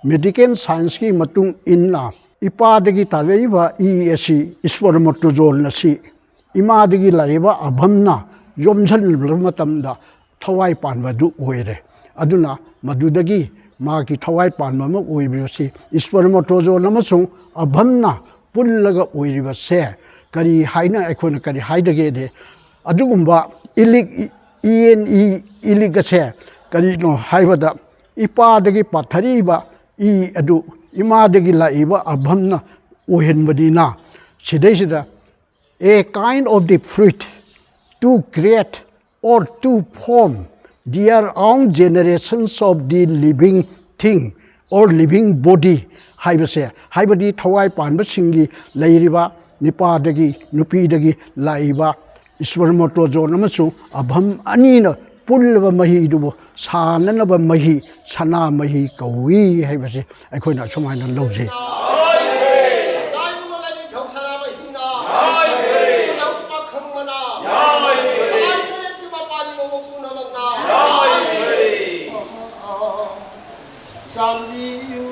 ꯃꯦꯗꯤꯀꯦꯜ ꯁꯥꯏꯟꯁꯀꯤ ꯃꯇꯨꯡ ꯏꯟꯅ ꯏꯄꯥꯗꯒꯤ ꯇꯥꯔꯛꯏꯕ ꯏ ꯑꯁꯤ, ꯏꯁꯄꯣꯔꯃꯣꯇꯣꯖꯣꯟ ꯑꯁꯤ ꯏꯃꯥꯗꯒꯤ ꯂꯥꯛꯏꯕ ꯑꯚꯝꯅ ꯌꯣꯝꯁꯤꯜꯂꯕ ꯃꯇꯝꯗ ꯊꯋꯥꯏ ꯄꯥꯟꯕ ꯑꯗꯨ ꯑꯣꯏꯔꯦ꯫ ꯑꯗꯨꯅ ꯃꯗꯨꯗꯒꯤ ꯃꯥꯒꯤ ꯊꯋꯥꯏ ꯄꯥꯟꯕ ꯑꯃ ꯑꯣꯏꯔꯤꯕꯁꯤ, ꯏꯁꯄꯔꯃꯣꯇꯣꯖꯣꯟ ꯑꯃꯁꯨꯡ ꯑꯚꯝꯅ ꯄꯨꯜꯂꯒ ꯑꯣꯏꯔꯤꯕꯁꯦ, ꯀꯔꯤ ꯍꯥꯏꯅ, ꯑꯩꯈꯣꯏꯅ ꯀꯔꯤ ꯍꯥꯏꯗꯒꯦꯗꯤ, ꯑꯗꯨꯒꯨꯝꯕ ꯏꯂꯤꯛ, ꯏ ꯑꯦꯟ ꯏ ꯏꯂꯤꯛ ꯑꯁꯦ ꯀꯔꯤꯅꯣ ꯍꯥꯏꯕꯗ, ꯏꯄꯥꯗꯒꯤ ꯄꯥꯊꯔꯛꯏꯕ ꯏ ꯑꯗꯨ ꯏꯃꯥꯗꯒꯤ ꯂꯥꯛꯏꯕ ꯑꯚꯝꯅ ꯑꯣꯏꯍꯟꯕꯅꯤꯅ, ꯁꯤꯗꯩꯁꯤꯗ, a kind of the fluid to create or to form their own generations of the living thing or living body ꯍꯥꯏꯕꯁꯦ, ꯍꯥꯏꯕꯗꯤ ꯊꯋꯥꯏ ꯄꯥꯟꯕꯁꯤꯡꯒꯤ ꯂꯩꯔꯤꯕ ꯅꯤꯄꯥꯗꯒꯤ, ꯅꯨꯄꯤꯗꯒꯤ ꯂꯥꯛꯏꯕ ꯏꯁꯄꯔꯃꯣꯇꯣꯖꯣꯟ ꯑꯃꯁꯨꯡ ꯑꯚꯝ ꯑꯅꯤꯅ ꯄꯨꯜꯂꯕ ꯃꯍꯤꯗꯨꯕꯨ ꯁꯥꯟꯅꯅꯕ ꯃꯍꯤ, ꯁꯅꯥ ꯃꯍꯤ ꯀꯧꯏ ꯍꯥꯏꯕꯁꯦ ꯑꯩꯈꯣꯏꯅ ꯑꯁꯨꯃꯥꯏꯅ ꯂꯧꯖꯩ꯫ ꯆꯥꯟꯕꯤꯌꯨ,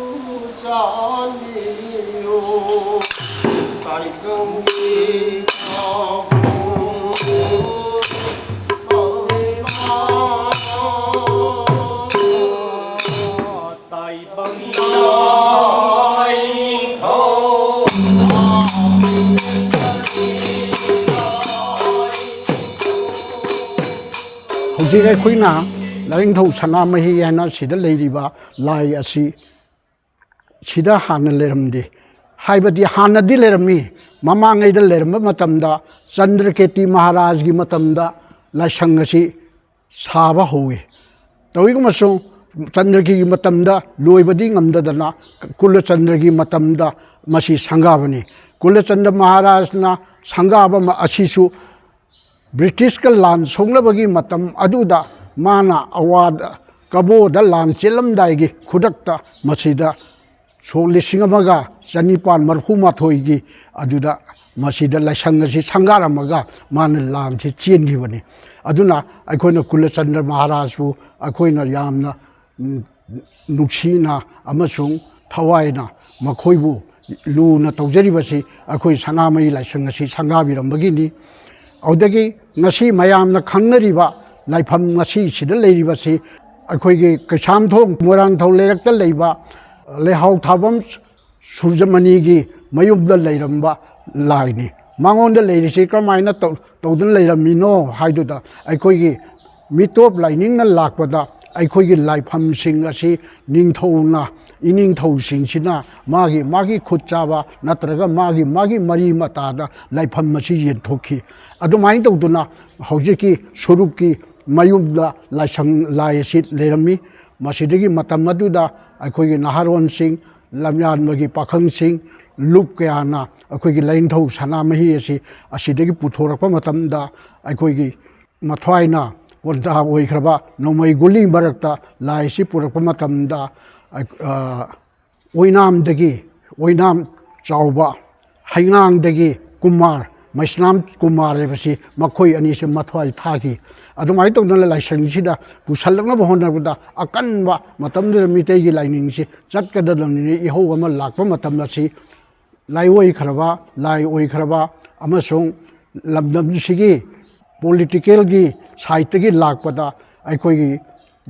ꯆꯥꯟꯕꯤꯌꯨ, ꯇꯥꯏꯕꯪꯒꯤ ꯄꯥꯕꯨꯡ ꯑꯣꯏꯕ ꯇꯥꯏꯕꯪ ꯂꯥꯏꯅꯤꯡꯊꯧ꯫ ꯍꯧꯖꯤꯛ ꯑꯩꯈꯣꯏꯅ ꯂꯥꯏꯅꯤꯡꯊꯧ ꯁꯅꯥꯃꯍꯤ ꯍꯥꯏꯅ ꯁꯤꯗ ꯂꯩꯔꯤꯕ ꯂꯥꯏ ꯑꯁꯤ ꯁꯤꯗ ꯍꯥꯟꯅ ꯂꯩꯔꯝꯗꯦ꯫ ꯍꯥꯏꯕꯗꯤ ꯍꯥꯟꯅꯗꯤ ꯂꯩꯔꯝꯃꯤ, ꯃꯃꯥꯡꯉꯩꯗ ꯂꯩꯔꯝꯕ ꯃꯇꯝꯗ ꯆꯟꯗ꯭ꯔꯀꯦꯇꯤ ꯃꯍꯥꯔꯥꯖꯒꯤ ꯃꯇꯝꯗ ꯂꯥꯏꯁꯪ ꯑꯁꯤ ꯁꯥꯕ ꯍꯧꯋꯤ꯫ ꯇꯧꯏꯒꯨꯝꯕꯁꯨ ꯆꯟꯗ꯭ꯔꯒꯤ ꯃꯇꯝꯗ ꯂꯣꯏꯕꯗꯤ ꯉꯝꯗꯗꯅ ꯀꯨꯂꯆꯟꯗ꯭ꯔꯒꯤ ꯃꯇꯝꯗ ꯃꯁꯤ ꯁꯪꯒꯥꯕꯅꯤ꯫ ꯀꯨꯂꯆꯟꯗ꯭ꯔ ꯃꯍꯥꯔꯥꯖꯅ ꯁꯪꯒꯥꯕ ꯑꯁꯤꯁꯨ ꯕ꯭ꯔꯤꯇꯤꯁꯀ ꯂꯥꯟ ꯁꯣꯛꯅꯕꯒꯤ ꯃꯇꯝ ꯑꯗꯨꯗ ꯃꯥꯅ ꯑꯋꯥꯗ ꯀꯕꯣꯗ ꯂꯥꯟ ꯆꯦꯜꯂꯝꯗꯥꯏꯒꯤ ꯈꯨꯗꯛꯇ ꯃꯁꯤꯗ ꯁꯣꯛ ꯂꯤꯁꯤꯡ ꯑꯃꯒ ꯆꯅꯤꯄꯥꯟ ꯃꯔꯤꯐꯨ ꯃꯥꯊꯣꯏꯒꯤ ꯑꯗꯨꯗ ꯃꯁꯤꯗ ꯂꯥꯏꯁꯪ ꯑꯁꯤ ꯁꯪꯒꯥꯔꯝꯃꯒ ꯃꯥꯅ ꯂꯥꯟꯁꯤ ꯆꯦꯟꯈꯤꯕꯅꯤ꯫ ꯑꯗꯨꯅ ꯑꯩꯈꯣꯏꯅ ꯀꯨꯂꯆꯟꯗ꯭ꯔ ꯃꯍꯥꯔꯥꯖꯄꯨ ꯑꯩꯈꯣꯏꯅ ꯌꯥꯝꯅ ꯅꯨꯡꯁꯤꯅ ꯑꯃꯁꯨꯡ ꯊꯋꯥꯏꯅ ꯃꯈꯣꯏꯕꯨ ꯂꯨꯅ ꯇꯧꯖꯔꯤꯕꯁꯤ ꯑꯩꯈꯣꯏ ꯁꯅꯥꯃꯍꯤ ꯂꯥꯏꯁꯪ ꯑꯁꯤ ꯁꯪꯒꯥꯕꯤꯔꯝꯕꯒꯤꯅꯤ꯫ ꯑꯗꯨꯗꯒꯤ ꯉꯁꯤ ꯃꯌꯥꯝꯅ ꯈꯪꯅꯔꯤꯕ ꯂꯥꯏꯐꯝ ꯉꯁꯤꯁꯤꯗ ꯂꯩꯔꯤꯕꯁꯤ ꯑꯩꯈꯣꯏꯒꯤ ꯀꯩꯁꯥꯝꯊꯣꯡ ꯃꯣꯏꯔꯥꯡꯊꯧ ꯂꯩꯔꯛꯇ ꯂꯩꯕ ꯂꯩꯍꯥꯎ ꯊꯥꯐꯝ ꯁꯨꯔꯖꯃꯅꯤꯒꯤ ꯃꯌꯨꯝꯗ ꯂꯩꯔꯝꯕ ꯂꯥꯏꯅꯤ꯫ ꯃꯉꯣꯟꯗ ꯂꯩꯔꯤꯁꯤ ꯀꯔꯝꯍꯥꯏꯅ ꯇꯧꯗꯨꯅ ꯂꯩꯔꯝꯃꯤꯅꯣ ꯍꯥꯏꯗꯨꯗ ꯑꯩꯈꯣꯏꯒꯤ ꯃꯤꯇꯣꯞ ꯂꯥꯏꯅꯤꯡꯅ ꯂꯥꯛꯄꯗ ꯑꯩꯈꯣꯏꯒꯤ ꯂꯥꯏꯐꯝꯁꯤꯡ ꯑꯁꯤ ꯅꯤꯡꯊꯧꯅ, ꯏꯅꯤꯡꯊꯧꯁꯤꯡꯁꯤꯅ ꯃꯥꯒꯤ ꯃꯥꯒꯤ ꯈꯨꯠ ꯆꯥꯕ ꯅꯠꯇ꯭ꯔꯒ ꯃꯥꯒꯤ ꯃꯥꯒꯤ ꯃꯔꯤ ꯃꯇꯥꯗ ꯂꯥꯏꯐꯝ ꯑꯁꯤ ꯌꯦꯟꯊꯣꯛꯈꯤ꯫ ꯑꯗꯨꯃꯥꯏꯅ ꯇꯧꯗꯨꯅ ꯍꯧꯖꯤꯛꯀꯤ ꯁꯨꯔꯨꯞꯀꯤ ꯃꯌꯨꯝꯗ ꯂꯥꯏꯁꯪ ꯂꯥꯏ ꯑꯁꯤ ꯂꯩꯔꯝꯃꯤ꯫ ꯃꯁꯤꯗꯒꯤ ꯃꯇꯝ ꯑꯗꯨꯗ ꯑꯩꯈꯣꯏꯒꯤ ꯅꯍꯥꯔꯣꯟꯁꯤꯡ, ꯂꯝꯌꯥꯟꯕꯒꯤ ꯄꯥꯈꯪꯁꯤꯡ, ꯂꯨꯞ ꯀꯌꯥꯅ ꯑꯩꯈꯣꯏꯒꯤ ꯂꯥꯏꯅꯤꯡꯊꯧ ꯁꯅꯥꯃꯍꯤ ꯑꯁꯤ ꯑꯁꯤꯗꯒꯤ ꯄꯨꯊꯣꯔꯛꯄ ꯃꯇꯝꯗ ꯑꯩꯈꯣꯏꯒꯤ ꯃꯊ꯭ꯋꯥꯏꯅ ꯄꯣꯟꯇꯥ ꯑꯣꯏꯈ꯭ꯔꯕ ꯅꯣꯡꯃꯩ ꯒꯨꯂꯤ ꯃꯔꯛꯇ ꯂꯥꯏ ꯑꯁꯤ ꯄꯨꯔꯛꯄ ꯃꯇꯝꯗ ꯑꯣꯏꯅꯥꯝꯗꯒꯤ, ꯑꯣꯏꯅꯥꯝ ꯆꯥꯎꯕ ꯍꯩꯉꯥꯡꯗꯒꯤ ꯀꯨꯃꯥꯔ, ꯃꯩꯁꯅꯥꯝ ꯀꯨꯃꯥꯔ ꯍꯥꯏꯕꯁꯤ ꯃꯈꯣꯏ ꯑꯅꯤꯁꯤ ꯃꯊ꯭ꯋꯥꯏ ꯊꯥꯈꯤ꯫ ꯑꯗꯨꯃꯥꯏꯅ ꯇꯧꯗꯅ ꯂꯥꯏꯁꯪꯁꯤꯗ ꯄꯨꯁꯜꯂꯛꯅꯕ ꯍꯣꯠꯅꯕꯗ ꯑꯀꯟꯕ ꯃꯇꯝꯗꯨꯗ ꯃꯤꯇꯩꯒꯤ ꯂꯥꯏꯅꯤꯡꯁꯤ ꯆꯠꯀꯗꯕꯅꯤꯅ ꯏꯍꯧ ꯑꯃ ꯂꯥꯛꯄ ꯃꯇꯝ ꯑꯁꯤ ꯂꯥꯏꯑꯣꯏꯈ꯭ꯔꯕ, ꯂꯥꯏ ꯑꯣꯏꯈ꯭ꯔꯕ ꯑꯃꯁꯨꯡ ꯂꯝꯗꯝꯁꯤꯒꯤ ꯄꯣꯂꯤꯇꯤꯀꯦꯜꯒꯤ ꯁꯥꯏꯠꯇꯒꯤ ꯂꯥꯛꯄꯗ ꯑꯩꯈꯣꯏꯒꯤ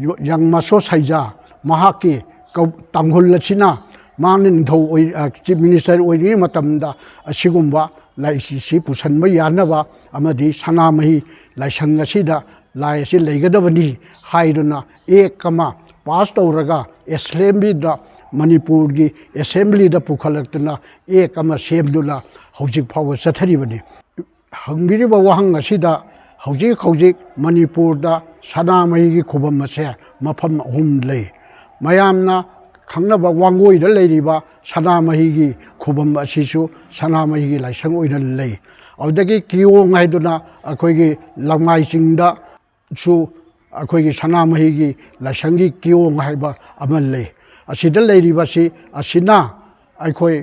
ꯌꯣ-, ꯌꯪ ꯃꯁꯣ ꯁꯩꯖꯥ ꯃꯍꯥꯛꯀꯤ ꯀꯧ-, ꯇꯥꯡꯈꯨꯜ ꯑꯁꯤꯅ ꯃꯍꯥꯛꯅ ꯅꯤꯡꯊꯧ ꯑꯣꯏ-, ꯑ, ꯆꯤꯐ ꯃꯤꯅꯤꯁꯇꯔ ꯑꯣꯏꯔꯤꯉꯩ ꯃꯇꯝꯗ ꯑꯁꯤꯒꯨꯝꯕ ꯂꯥꯏꯁꯤꯁꯤ ꯄꯨꯁꯟꯕ ꯌꯥꯅꯕ ꯑꯃꯗꯤ ꯁꯅꯥꯃꯍꯤ ꯂꯥꯏꯁꯪ ꯑꯁꯤꯗ ꯂꯥꯏ ꯑꯁꯤ ꯂꯩꯒꯗꯕꯅꯤ ꯍꯥꯏꯗꯨꯅ ꯑꯦꯛ ꯑꯃ ꯄꯥꯁ ꯇꯧꯔꯒ ꯑꯦꯁꯦꯝꯕ꯭ꯂꯤꯗ ꯃꯅꯤꯄꯨꯔꯒꯤ ꯑꯦꯁꯦꯝꯕ꯭ꯂꯤꯗ ꯄꯨꯈꯠꯂꯛꯇꯅ ꯑꯦꯛ ꯑꯃ ꯁꯦꯝꯗꯨꯅ ꯍꯧꯖꯤꯛ ꯐꯥꯎꯕ ꯆꯠꯊꯔꯤꯕꯅꯤ꯫ ꯍꯪꯕꯤꯔꯤꯕ ꯋꯥꯍꯪ ꯑꯁꯤꯗ ꯍꯧꯖꯤꯛ ꯍꯧꯖꯤꯛ ꯃꯅꯤꯄꯨꯔꯗ ꯁꯅꯥꯃꯍꯤꯒꯤ ꯈꯨꯕꯝ ꯑꯁꯦ ꯃꯐꯝ ꯑꯍꯨꯝ ꯂꯩ꯫ ꯃꯌꯥꯝꯅ ꯈꯪꯅꯕ ꯋꯥꯡꯒꯣꯏꯗ ꯂꯩꯔꯤꯕ ꯁꯅꯥꯃꯍꯤꯒꯤ ꯈꯨꯕꯝ ꯑꯁꯤꯁꯨ ꯁꯅꯥꯃꯍꯤꯒꯤ ꯂꯥꯏꯁꯪ ꯑꯣꯏꯅ ꯂꯩ꯫ ꯑꯗꯨꯗꯒꯤ ꯀꯤꯌꯣꯡ ꯍꯥꯏꯗꯨꯅ ꯑꯩꯈꯣꯏꯒꯤ ꯂꯝꯉꯥꯏ ꯆꯤꯡꯗꯁꯨ ꯑꯩꯈꯣꯏꯒꯤ ꯁꯅꯥꯃꯍꯤꯒꯤ ꯂꯥꯏꯁꯪꯒꯤ ꯀꯤꯌꯣꯡ ꯍꯥꯏꯕ ꯑꯃ ꯂꯩ꯫ ꯑꯁꯤꯗ ꯂꯩꯔꯤꯕꯁꯤ ꯑꯁꯤꯅ ꯑꯩꯈꯣꯏ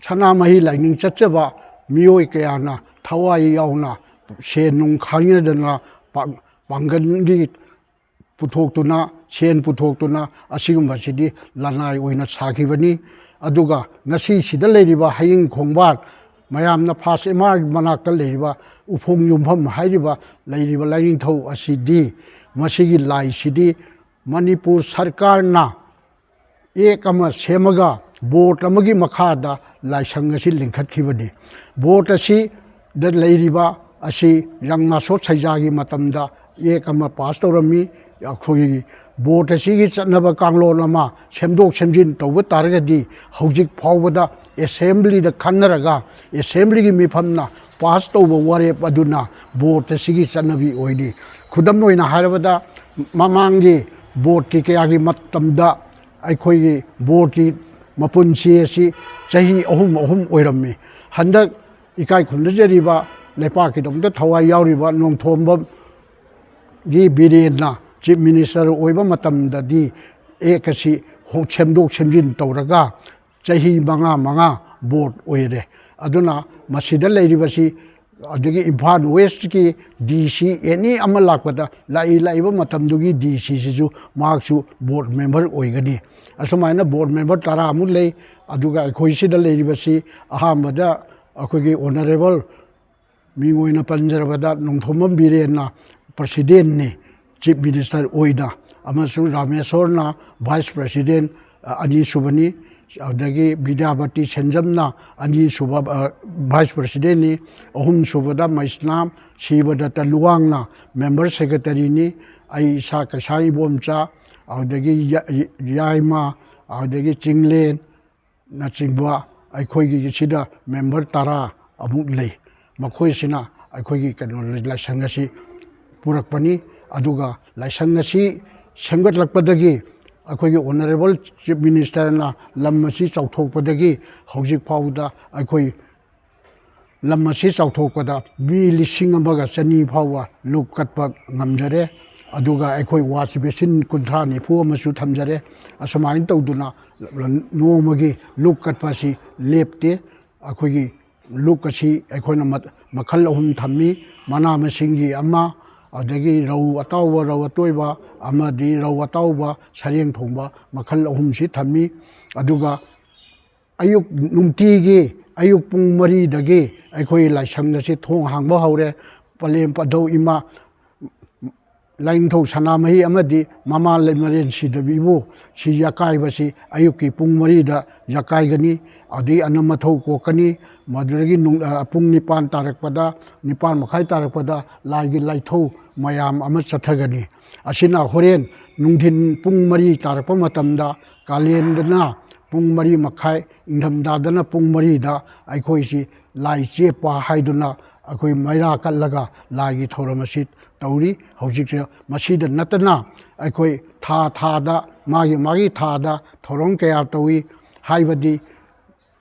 ꯁꯅꯥꯃꯍꯤ ꯂꯥꯏꯅꯤꯡ ꯆꯠꯆꯕ ꯃꯤꯑꯣꯏ ꯀꯌꯥꯅ ꯊꯋꯥꯏ ꯌꯥꯎꯅ ꯁꯦꯟ ꯅꯨꯡ ꯈꯥꯏꯅꯗꯅ ꯄꯥꯡ-, ꯄꯥꯡꯒꯜꯒꯤ ꯄꯨꯊꯣꯛꯇꯨꯅ, ꯁꯦꯟ ꯄꯨꯊꯣꯛꯇꯨꯅ ꯑꯁꯤꯒꯨꯝꯕꯁꯤꯗꯤ ꯂꯅꯥꯏ ꯑꯣꯏꯅ ꯁꯥꯈꯤꯕꯅꯤ꯫ ꯑꯗꯨꯒ ꯉꯁꯤ ꯁꯤꯗ ꯂꯩꯔꯤꯕ ꯍꯌꯤꯡ ꯈꯣꯡꯕꯥꯜ, ꯃꯌꯥꯝꯅ ꯐꯥꯁ ꯑꯦꯝ ꯑꯥꯔ ꯃꯅꯥꯛꯇ ꯂꯩꯔꯤꯕ ꯎꯐꯣꯡ ꯌꯨꯝꯐꯝ ꯍꯥꯏꯔꯤꯕ ꯂꯩꯔꯤꯕ ꯂꯥꯏꯅꯤꯡꯊꯧ ꯑꯁꯤꯗꯤ, ꯃꯁꯤꯒꯤ ꯂꯥꯏꯁꯤꯗꯤ ꯃꯅꯤꯄꯨꯔ ꯁꯔꯀꯥꯔꯅ ꯑꯦꯛ ꯑꯃ ꯁꯦꯝꯃꯒ ꯕꯣꯔꯗ ꯑꯃꯒꯤ ꯃꯈꯥꯗ ꯂꯥꯏꯁꯪ ꯑꯁꯤ ꯂꯤꯡꯈꯠꯈꯤꯕꯅꯤ꯫ ꯕꯣꯔꯗ ꯑꯁꯤꯗ ꯂꯩꯔꯤꯕ ꯑꯁꯤ ꯔꯪꯅꯥꯁꯣ ꯁꯩꯖꯥꯒꯤ ꯃꯇꯝꯗ ꯑꯦꯛ ꯑꯃ ꯄꯥꯁ ꯇꯧꯔꯝꯃꯤ꯫ ꯑꯩꯈꯣꯏꯒꯤ ꯕꯣꯔꯗ ꯑꯁꯤꯒꯤ ꯆꯠꯅꯕ ꯀꯥꯡꯂꯣꯟ ꯑꯃ ꯁꯦꯝꯗꯣꯛ ꯁꯦꯝꯖꯤꯟ ꯇꯧꯕ ꯇꯥꯔꯒꯗꯤ ꯍꯧꯖꯤꯛ ꯐꯥꯎꯕꯗ ꯑꯦꯁꯦꯝꯕ꯭ꯂꯤꯗ ꯈꯟꯅꯔꯒ ꯑꯦꯁꯦꯝꯕ꯭ꯂꯤꯒꯤ ꯃꯤꯐꯝꯅ ꯄꯥꯁ ꯇꯧꯕ ꯋꯥꯔꯦꯞ ꯑꯗꯨꯅ ꯕꯣꯔꯗ ꯑꯁꯤꯒꯤ ꯆꯠꯅꯕꯤ ꯑꯣꯏꯔꯤ꯫ ꯈꯨꯗꯝ ꯑꯣꯏꯅ ꯍꯥꯏꯔꯕꯗ ꯃꯃꯥꯡꯒꯤ ꯕꯣꯔꯗꯀꯤ ꯀꯌꯥꯒꯤ ꯃꯇꯝꯗ ꯑꯩꯈꯣꯏꯒꯤ ꯕꯣꯔꯗꯀꯤ ꯃꯄꯨꯟꯁꯤ ꯑꯁꯤ ꯆꯍꯤ ꯑꯍꯨꯝ ꯑꯍꯨꯝ ꯑꯣꯏꯔꯝꯃꯤ꯫ ꯍꯟꯗꯛ ꯏꯀꯥꯏ ꯈꯨꯝꯅꯖꯔꯤꯕ ꯂꯩꯄꯥꯛꯀꯤꯗꯃꯛꯇ ꯊꯋꯥꯏ ꯌꯥꯎꯔꯤꯕ ꯅꯣꯡꯊꯣꯝꯕꯝꯒꯤ ꯕꯤꯔꯦꯟꯅ ꯆꯤꯐ ꯃꯤꯅꯤꯁꯇꯔ ꯑꯣꯏꯕ ꯃꯇꯝꯗꯗꯤ ꯑꯦꯛ ꯑꯁꯤ ꯍꯣ-, ꯁꯦꯝꯗꯣꯛ ꯁꯦꯝꯖꯤꯟ ꯇꯧꯔꯒ ꯆꯍꯤ ꯃꯉꯥ ꯃꯉꯥ ꯕꯣꯔꯗ ꯑꯣꯏꯔꯦ꯫ ꯑꯗꯨꯅ ꯃꯁꯤꯗ ꯂꯩꯔꯤꯕꯁꯤ, ꯑꯗꯒꯤ ꯏꯝꯐꯥꯜ ꯋꯦꯁꯀꯤ ꯗꯤ ꯁꯤ ꯑꯦꯅꯤ ꯑꯃ ꯂꯥꯛꯄꯗ ꯂꯥꯛꯏ ꯂꯥꯛꯏꯕ ꯃꯇꯝꯗꯨꯒꯤ ꯗꯤ ꯁꯤꯁꯤꯁꯨ ꯃꯍꯥꯛꯁꯨ ꯕꯣꯔꯗ ꯃꯦꯝꯕꯔ ꯑꯣꯏꯒꯅꯤ꯫ ꯑꯁꯨꯃꯥꯏꯅ ꯕꯣꯔꯗ ꯃꯦꯝꯕꯔ ꯇꯔꯥꯃꯨꯛ ꯂꯩ꯫ ꯑꯗꯨꯒ ꯑꯩꯈꯣꯏ ꯁꯤꯗ ꯂꯩꯔꯤꯕꯁꯤ ꯑꯍꯥꯟꯕꯗ ꯑꯩꯈꯣꯏꯒꯤ ꯑꯣꯅꯔꯦꯕꯜ ꯃꯤꯡ ꯑꯣꯏꯅ ꯄꯟꯖꯔꯕꯗ ꯅꯣꯡꯊꯣꯝꯕꯝ ꯕꯤꯔꯦꯟꯅ ꯄ꯭ꯔꯁꯤꯗꯦꯟꯅꯤ, ꯆꯤꯐ ꯃꯤꯅꯤꯁꯇꯔ ꯑꯣꯏꯅ, ꯑꯃꯁꯨꯡ ꯔꯥꯃꯦꯁꯣꯔꯅ ꯚꯥꯏꯁ ꯄ꯭ꯔꯁꯤꯗꯦꯟ, ꯑ, ꯑꯅꯤꯁꯨꯕꯅꯤ꯫ ꯑꯗꯒꯤ ꯕꯤꯗ꯭ꯌꯥꯄꯇꯤ ꯁꯦꯟꯖꯝꯅ ꯑꯅꯤꯁꯨꯕ, ꯑ, ꯚꯥꯏꯁ ꯄ꯭ꯔꯁꯤꯗꯦꯟꯅꯤ꯫ ꯑꯍꯨꯝꯁꯨꯕꯗ ꯃꯩꯁꯅꯥꯝ ꯁꯤꯕꯗꯠꯇ ꯂꯨꯋꯥꯡꯅ ꯃꯦꯝꯕꯔ ꯁꯦꯀ꯭ꯔꯦꯇꯔꯤꯅꯤ꯫ ꯑꯩ ꯏꯁꯥ ꯀꯩꯁꯥ ꯏꯕꯣꯝꯆꯥ, ꯑꯗꯒꯤ ꯌꯥ-, ꯌꯥꯏꯃ ꯑꯗꯨꯗꯒꯤ ꯆꯤꯡꯂꯦꯟꯅꯆꯤꯡꯕ ꯑꯩꯈꯣꯏꯒꯤ ꯁꯤꯗ ꯃꯦꯝꯕꯔ ꯇꯔꯥ ꯑꯃꯨꯛ ꯂꯩ꯫ ꯃꯈꯣꯏꯁꯤꯅ ꯑꯩꯈꯣꯏꯒꯤ ꯀꯩꯅꯣ ꯂꯥꯏꯁꯪ ꯑꯁꯤ ꯄꯨꯔꯛꯄꯅꯤ꯫ ꯑꯗꯨꯒ ꯂꯥꯏꯁꯪ ꯑꯁꯤ ꯁꯦꯝꯒꯠꯂꯛꯄꯗꯒꯤ ꯑꯩꯈꯣꯏꯒꯤ ꯑꯣꯅꯔꯦꯕꯜ ꯆꯤꯐ ꯃꯤꯅꯤꯁꯇꯔꯅ ꯂꯝ ꯑꯁꯤ ꯆꯥꯎꯊꯣꯛꯄꯗꯒꯤ ꯍꯧꯖꯤꯛ ꯐꯥꯎꯕꯗ ꯑꯩꯈꯣꯏ ꯂꯝ ꯑꯁꯤ ꯆꯥꯎꯊꯣꯛꯄꯗ ꯃꯤ ꯂꯤꯁꯤꯡ ꯑꯃꯒ ꯆꯅꯤ ꯐꯥꯎꯕ ꯂꯨꯞ ꯀꯠꯄ ꯉꯝꯖꯔꯦ꯫ ꯑꯗꯨꯒ ꯑꯩꯈꯣꯏ ꯋꯥꯁ ꯕꯦꯁꯤꯟ ꯀꯨꯟꯊ꯭ꯔꯥ ꯅꯤꯐꯨ ꯑꯃꯁꯨ ꯊꯝꯖꯔꯦ꯫ ꯑꯁꯨꯃꯥꯏꯅ ꯇꯧꯗꯨꯅ ꯅꯣꯡꯃꯒꯤ ꯂꯨꯞ ꯀꯠꯄ ꯑꯁꯤ ꯂꯦꯞꯇꯦ꯫ ꯑꯩꯈꯣꯏꯒꯤ ꯂꯨꯞ ꯑꯁꯤ ꯑꯩꯈꯣꯏꯅ ꯃ-, ꯃꯈꯜ ꯑꯍꯨꯝ ꯊꯝꯃꯤ: ꯃꯅꯥ ꯃꯁꯤꯡꯒꯤ ꯑꯃ, ꯑꯗꯒꯤ ꯔꯧ ꯑꯇꯥꯎꯕ, ꯔꯧ ꯑꯇꯣꯏꯕ, ꯑꯃꯗꯤ ꯔꯧ ꯑꯇꯥꯎꯕ, ꯁꯔꯦꯡ ꯊꯣꯡꯕ, ꯃꯈꯜ ꯑꯍꯨꯝꯁꯤ ꯊꯝꯃꯤ꯫ ꯑꯗꯨꯒ ꯑꯌꯨꯛ ꯅꯨꯡꯇꯤꯒꯤ ꯑꯌꯨꯛ ꯄꯨꯡ ꯃꯔꯤꯗꯒꯤ ꯑꯩꯈꯣꯏ ꯂꯥꯏꯁꯪ ꯑꯁꯤ ꯊꯣꯡ ꯍꯥꯡꯕ ꯍꯧꯔꯦ꯫ ꯄꯂꯦꯝ ꯄꯟꯊꯧ ꯏꯃꯥ ꯂꯥꯏꯅꯤꯡꯊꯧ ꯁꯅꯥꯃꯍꯤ ꯑꯃꯗꯤ ꯃꯃꯥ ꯂꯩꯃꯔꯦꯟ ꯁꯤꯗꯕꯤꯕꯨ ꯁꯤ ꯌꯥꯀꯥꯏꯕꯁꯤ ꯑꯌꯨꯛꯀꯤ ꯄꯨꯡ ꯃꯔꯤꯗ ꯌꯥꯀꯥꯏꯒꯅꯤ꯫ ꯑꯗꯒꯤ ꯑꯅꯝ ꯑꯊꯧ ꯀꯣꯛꯀꯅꯤ꯫ ꯃꯗꯨꯗꯒꯤ ꯅꯨꯡ-, ꯑ, ꯄꯨꯡ ꯅꯤꯄꯥꯟ ꯇꯥꯔꯛꯄꯗ, ꯅꯤꯄꯥꯟ ꯃꯈꯥꯏ ꯇꯥꯔꯛꯄꯗ ꯂꯥꯏꯒꯤ ꯂꯥꯏꯊꯧ ꯃꯌꯥꯝ ꯑꯃ ꯆꯠꯊꯒꯅꯤ꯫ ꯑꯁꯤꯅ ꯍꯣꯔꯦꯟ ꯅꯨꯡꯊꯤꯟ ꯄꯨꯡ ꯃꯔꯤ ꯇꯥꯔꯛꯄ ꯃꯇꯝꯗ, ꯀꯥꯂꯦꯟꯗꯅ ꯄꯨꯡ ꯃꯔꯤ ꯃꯈꯥꯏ, ꯏꯪꯊꯝꯊꯥꯗꯅ ꯄꯨꯡ ꯃꯔꯤꯗ ꯑꯩꯈꯣꯏꯁꯤ ꯂꯥꯏ ꯆꯦꯞꯄ ꯍꯥꯏꯗꯨꯅ ꯑꯩꯈꯣꯏ ꯃꯩꯔꯥ ꯀꯠꯂꯒ ꯂꯥꯏꯒꯤ ꯊꯧꯔꯝ ꯑꯁꯤ ꯇꯧꯔꯤ꯫ ꯍꯧꯖꯤꯛꯁꯦ ꯃꯁꯤꯗ ꯅꯠꯇꯅ ꯑꯩꯈꯣꯏ ꯊꯥ ꯊꯥꯗ, ꯃꯥꯒꯤ ꯃꯥꯒꯤ ꯊꯥꯗ ꯊꯧꯔꯝ ꯀꯌꯥ ꯇꯧꯏ꯫ ꯍꯥꯏꯕꯗꯤ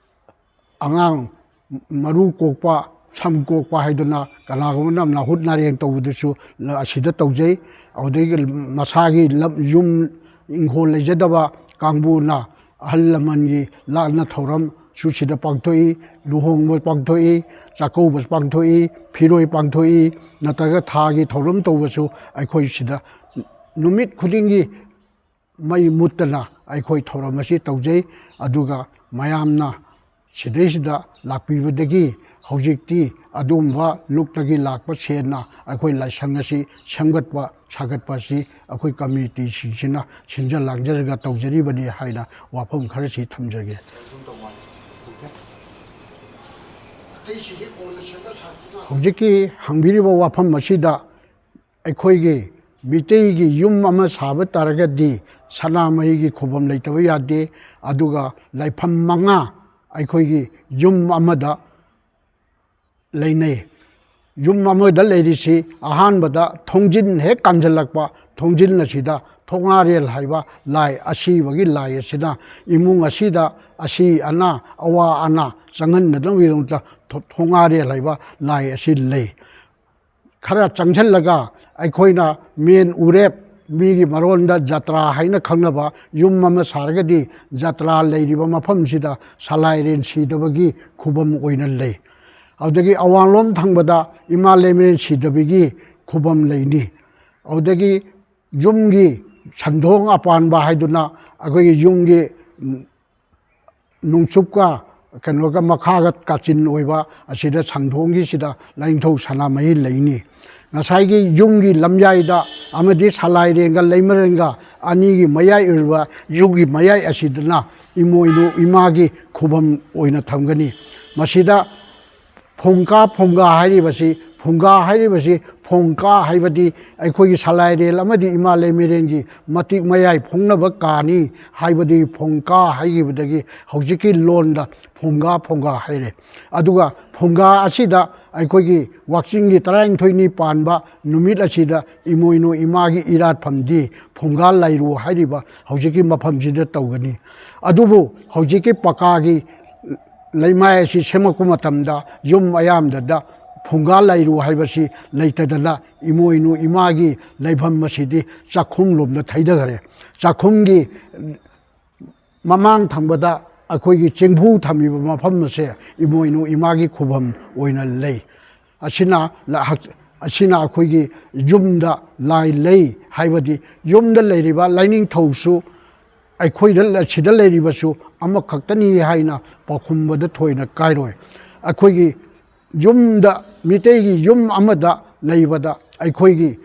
ꯑꯉꯥꯡ ꯃꯔꯨ ꯀꯣꯛꯄ, ꯁꯝ ꯀꯣꯛꯄ ꯍꯥꯏꯗꯨꯅ ꯀꯅꯥꯒꯨꯝꯕꯅ ꯅꯥꯍꯨꯠ ꯅꯥꯔꯦꯡ ꯇꯧꯕꯗꯨꯁꯨ ꯑꯁꯤꯗ ꯇꯧꯖꯩ꯫ ꯑꯗꯨꯗꯒꯤ ꯃꯁꯥꯒꯤ ꯂꯝ, ꯌꯨꯝ ꯏꯪꯈꯣꯜ ꯂꯩꯖꯗꯕ ꯀꯥꯡꯕꯨꯅ ꯑꯍꯜ ꯂꯃꯟꯒꯤ ꯂꯥꯠꯅ ꯊꯧꯔꯝꯁꯨ ꯁꯤꯗ ꯄꯥꯡꯊꯣꯛꯏ꯫ ꯂꯨꯍꯣꯡꯕ ꯄꯥꯡꯊꯣꯛꯏ, ꯆꯥꯛꯀꯧꯕ ꯄꯥꯡꯊꯣꯛꯏ, ꯐꯤꯔꯣꯏ ꯄꯥꯡꯊꯣꯛꯏ, ꯅꯠꯇ꯭ꯔꯒ ꯊꯥꯒꯤ ꯊꯧꯔꯝ ꯇꯧꯕꯁꯨ ꯑꯩꯈꯣꯏ ꯁꯤꯗ ꯅꯨꯃꯤꯠ ꯈꯨꯗꯤꯡꯒꯤ ꯃꯩ ꯃꯨꯠꯇꯅ ꯑꯩꯈꯣꯏ ꯊꯧꯔꯝ ꯑꯁꯤ ꯇꯧꯖꯩ꯫ ꯑꯗꯨꯒ ꯃꯌꯥꯝꯅ ꯁꯤꯗꯩꯁꯤꯗ ꯂꯥꯛꯄꯤꯕꯗꯒꯤ ꯍꯧꯖꯤꯛꯇꯤ ꯑꯗꯨꯒꯨꯝꯕ ꯂꯨꯞꯇꯒꯤ ꯂꯥꯛꯄ ꯁꯦꯟꯅ ꯑꯩꯈꯣꯏ ꯂꯥꯏꯁꯪ ꯑꯁꯤ ꯁꯦꯝꯒꯠꯄ ꯁꯥꯒꯠꯄ ꯑꯁꯤ ꯑꯩꯈꯣꯏ ꯀꯃꯤꯇꯤꯁꯤꯡꯁꯤꯅ ꯁꯤꯟꯖ ꯂꯥꯡꯖꯔꯒ ꯇꯧꯖꯔꯤꯕꯅꯤ ꯍꯥꯏꯅ ꯋꯥꯐꯝ ꯈꯔꯁꯤ ꯊꯝꯖꯒꯦ꯫ ꯍꯧꯖꯤꯛꯀꯤ ꯍꯪꯕꯤꯔꯤꯕ ꯋꯥꯐꯝ ꯑꯁꯤꯗ ꯑꯩꯈꯣꯏꯒꯤ ꯃꯤꯇꯩꯒꯤ ꯌꯨꯝ ꯑꯃ ꯁꯥꯕ ꯇꯥꯔꯒꯗꯤ ꯁꯅꯥꯃꯍꯤꯒꯤ ꯈꯨꯕꯝ ꯂꯩꯇꯕ ꯌꯥꯗꯦ꯫ ꯑꯗꯨꯒ ꯂꯥꯏꯐꯝ ꯃꯉꯥ ꯑꯩꯈꯣꯏꯒꯤ ꯌꯨꯝ ꯑꯃꯗ ꯂꯩꯅꯩ꯫ ꯌꯨꯝ ꯑꯃꯗ ꯂꯩꯔꯤꯁꯤ ꯑꯍꯥꯟꯕꯗ ꯊꯣꯡꯖꯤꯟ ꯍꯦꯛ ꯀꯥꯟꯁꯤꯜꯂꯛꯄ, ꯊꯣꯡꯖꯤꯟ ꯑꯁꯤꯗ ꯊꯣꯉꯥꯔꯦꯜ ꯍꯥꯏꯕ ꯂꯥꯏ, ꯑꯁꯤꯕꯒꯤ ꯂꯥꯏ ꯑꯁꯤꯅ ꯏꯃꯨꯡ ꯑꯁꯤꯗ ꯑꯁꯤ ꯑꯅꯥ, ꯑꯋꯥ ꯑꯅꯥ ꯆꯪꯍꯟꯗꯅꯕꯒꯤꯗꯃꯛꯇ ꯊꯣ-, ꯊꯣꯉꯥꯔꯦꯜ ꯍꯥꯏꯕ ꯂꯥꯏ ꯑꯁꯤ ꯂꯩ꯫ ꯈꯔ ꯆꯪꯁꯤꯜꯂꯒ ꯑꯩꯈꯣꯏꯅ ꯃꯦꯟ ꯎꯔꯦꯞ, ꯃꯤꯒꯤ ꯃꯔꯣꯟꯗ ꯖꯇ꯭ꯔꯥ ꯍꯥꯏꯅ ꯈꯪꯅꯕ ꯌꯨꯝ ꯑꯃ ꯁꯥꯔꯒꯗꯤ, ꯖꯇ꯭ꯔꯥ ꯂꯩꯔꯤꯕ ꯃꯐꯝꯁꯤꯗ ꯁꯂꯥꯏꯔꯦꯟ ꯁꯤꯗꯕꯒꯤ ꯈꯨꯕꯝ ꯑꯣꯏꯅ ꯂꯩ꯫ ꯑꯗꯨꯗꯒꯤ ꯑꯋꯥꯡꯂꯣꯝ ꯊꯪꯕꯗ ꯏꯃꯥ ꯂꯩꯃꯔꯦꯟ ꯁꯤꯗꯕꯒꯤ ꯈꯨꯕꯝ ꯂꯩꯅꯤ꯫ ꯑꯗꯨꯗꯒꯤ ꯌꯨꯝꯒꯤ ꯁꯟꯗꯣꯡ ꯑꯄꯥꯟꯕ ꯍꯥꯏꯗꯨꯅ ꯑꯩꯈꯣꯏꯒꯤ ꯌꯨꯝꯒꯤ ꯅꯣꯡꯆꯨꯞꯀ ꯀꯩꯅꯣꯒ ꯃꯈꯥꯒ ꯀꯥꯆꯤꯟ ꯑꯣꯏꯕ ꯑꯁꯤꯗ ꯁꯟꯗꯣꯡꯒꯤꯁꯤꯗ ꯂꯥꯏꯅꯤꯡꯊꯧ ꯁꯅꯥꯃꯍꯤ ꯂꯩꯅꯤ꯫ ꯉꯁꯥꯏꯒꯤ ꯌꯨꯝꯒꯤ ꯂꯝꯌꯥꯏꯗ ꯑꯃꯗꯤ ꯁꯂꯥꯏꯔꯦꯟꯒ ꯂꯩꯃꯔꯦꯟꯒ ꯑꯅꯤꯒꯤ ꯃꯌꯥꯏ ꯑꯣꯏꯔꯤꯕ ꯌꯨꯝꯒꯤ ꯃꯌꯥꯏ ꯑꯁꯤꯗꯅ ꯏꯃꯣꯏꯅꯨ ꯏꯃꯥꯒꯤ ꯈꯨꯕꯝ ꯑꯣꯏꯅ ꯊꯝꯒꯅꯤ꯫ ꯃꯁꯤꯗ ꯐꯨꯡꯒꯥ, ꯐꯨꯡꯒꯥ ꯍꯥꯏꯔꯤꯕꯁꯤ, ꯐꯨꯡꯒꯥ ꯍꯥꯏꯔꯤꯕꯁꯤ, ꯐꯣꯡꯀꯥ ꯍꯥꯏꯕꯗꯤ ꯑꯩꯈꯣꯏꯒꯤ ꯁꯂꯥꯏꯔꯦꯜ ꯑꯃꯗꯤ ꯏꯃꯥ ꯂꯩꯃꯔꯦꯟꯒꯤ ꯃꯇꯤꯛ ꯃꯌꯥꯏ ꯐꯣꯡꯅꯕ ꯀꯥꯅꯤ ꯍꯥꯏꯕꯗꯤ ꯐꯣꯡꯀꯥ ꯍꯥꯏꯈꯤꯕꯗꯒꯤ ꯍꯧꯖꯤꯛꯀꯤ ꯂꯣꯟꯗ ꯐꯨꯡꯒꯥ, ꯐꯨꯡꯒꯥ ꯍꯥꯏꯔꯦ꯫ ꯑꯗꯨꯒ ꯐꯨꯡꯒꯥ ꯑꯁꯤꯗ ꯑꯩꯈꯣꯏꯒꯤ ꯋꯥꯛꯆꯤꯡꯒꯤ ꯇꯔꯥꯅꯤꯊꯣꯏꯅꯤ ꯄꯥꯟꯕ ꯅꯨꯃꯤꯠ ꯑꯁꯤꯗ ꯏꯃꯣꯏꯅꯨ ꯏꯃꯥꯒꯤ ꯏꯔꯥꯠꯐꯝꯗꯤ ꯐꯨꯡꯒꯥ ꯂꯥꯏꯔꯨ ꯍꯥꯏꯔꯤꯕ ꯍꯧꯖꯤꯛꯀꯤ ꯃꯐꯝꯁꯤꯗ ꯇꯧꯒꯅꯤ꯫ ꯑꯗꯨꯕꯨ ꯍꯧꯖꯤꯛꯀꯤ ꯄꯀꯥꯒꯤ ꯂꯩꯃꯥꯏ ꯑꯁꯤ ꯁꯦꯝꯃꯛꯄ ꯃꯇꯝꯗ ꯌꯨꯝ ꯑꯌꯥꯝꯕꯗ ꯐꯨꯡꯒꯥ ꯂꯩꯔꯨ ꯍꯥꯏꯕꯁꯤ ꯂꯩꯇꯗꯅ ꯏꯃꯣꯏꯅꯨ ꯏꯃꯥꯒꯤ ꯂꯩꯐꯝ ꯑꯁꯤꯗꯤ ꯆꯥꯛꯈꯨꯝ ꯂꯣꯝꯗ ꯊꯩꯊꯈ꯭ꯔꯦ꯫ ꯆꯥꯛꯈꯨꯝꯒꯤ ꯃꯃꯥꯡ ꯊꯪꯕꯗ ꯑꯩꯈꯣꯏꯒꯤ ꯆꯦꯡꯐꯨ ꯊꯝꯃꯤꯕ ꯃꯐꯝ ꯑꯁꯦ ꯏꯃꯣꯏꯅꯨ ꯏꯃꯥꯒꯤ ꯈꯨꯕꯝ ꯑꯣꯏꯅ ꯂꯩ꯫ ꯑꯁꯤꯅ ꯂ-, ꯍꯛ-, ꯑꯁꯤꯅ ꯑꯩꯈꯣꯏꯒꯤ ꯌꯨꯝꯗ ꯂꯥꯏ ꯂꯩ ꯍꯥꯏꯕꯗꯤ ꯌꯨꯝꯗ ꯂꯩꯔꯤꯕ ꯂꯥꯏꯅꯤꯡꯊꯧꯁꯨ ꯑꯩꯈꯣꯏꯗ ꯂ-, ꯁꯤꯗ ꯂꯩꯔꯤꯕꯁꯨ ꯑꯃꯈꯛꯇꯅꯤ ꯍꯥꯏꯅ ꯄꯥꯎꯈꯨꯝꯕꯗ ꯊꯣꯏꯅ ꯀꯥꯏꯔꯣꯏ꯫ ꯑꯩꯈꯣꯏꯒꯤ ꯌꯨꯝꯗ, ꯃꯤꯇꯩꯒꯤ ꯌꯨꯝ ꯑꯃꯗ ꯂꯩꯕꯗ ꯑꯩꯈꯣꯏꯒꯤ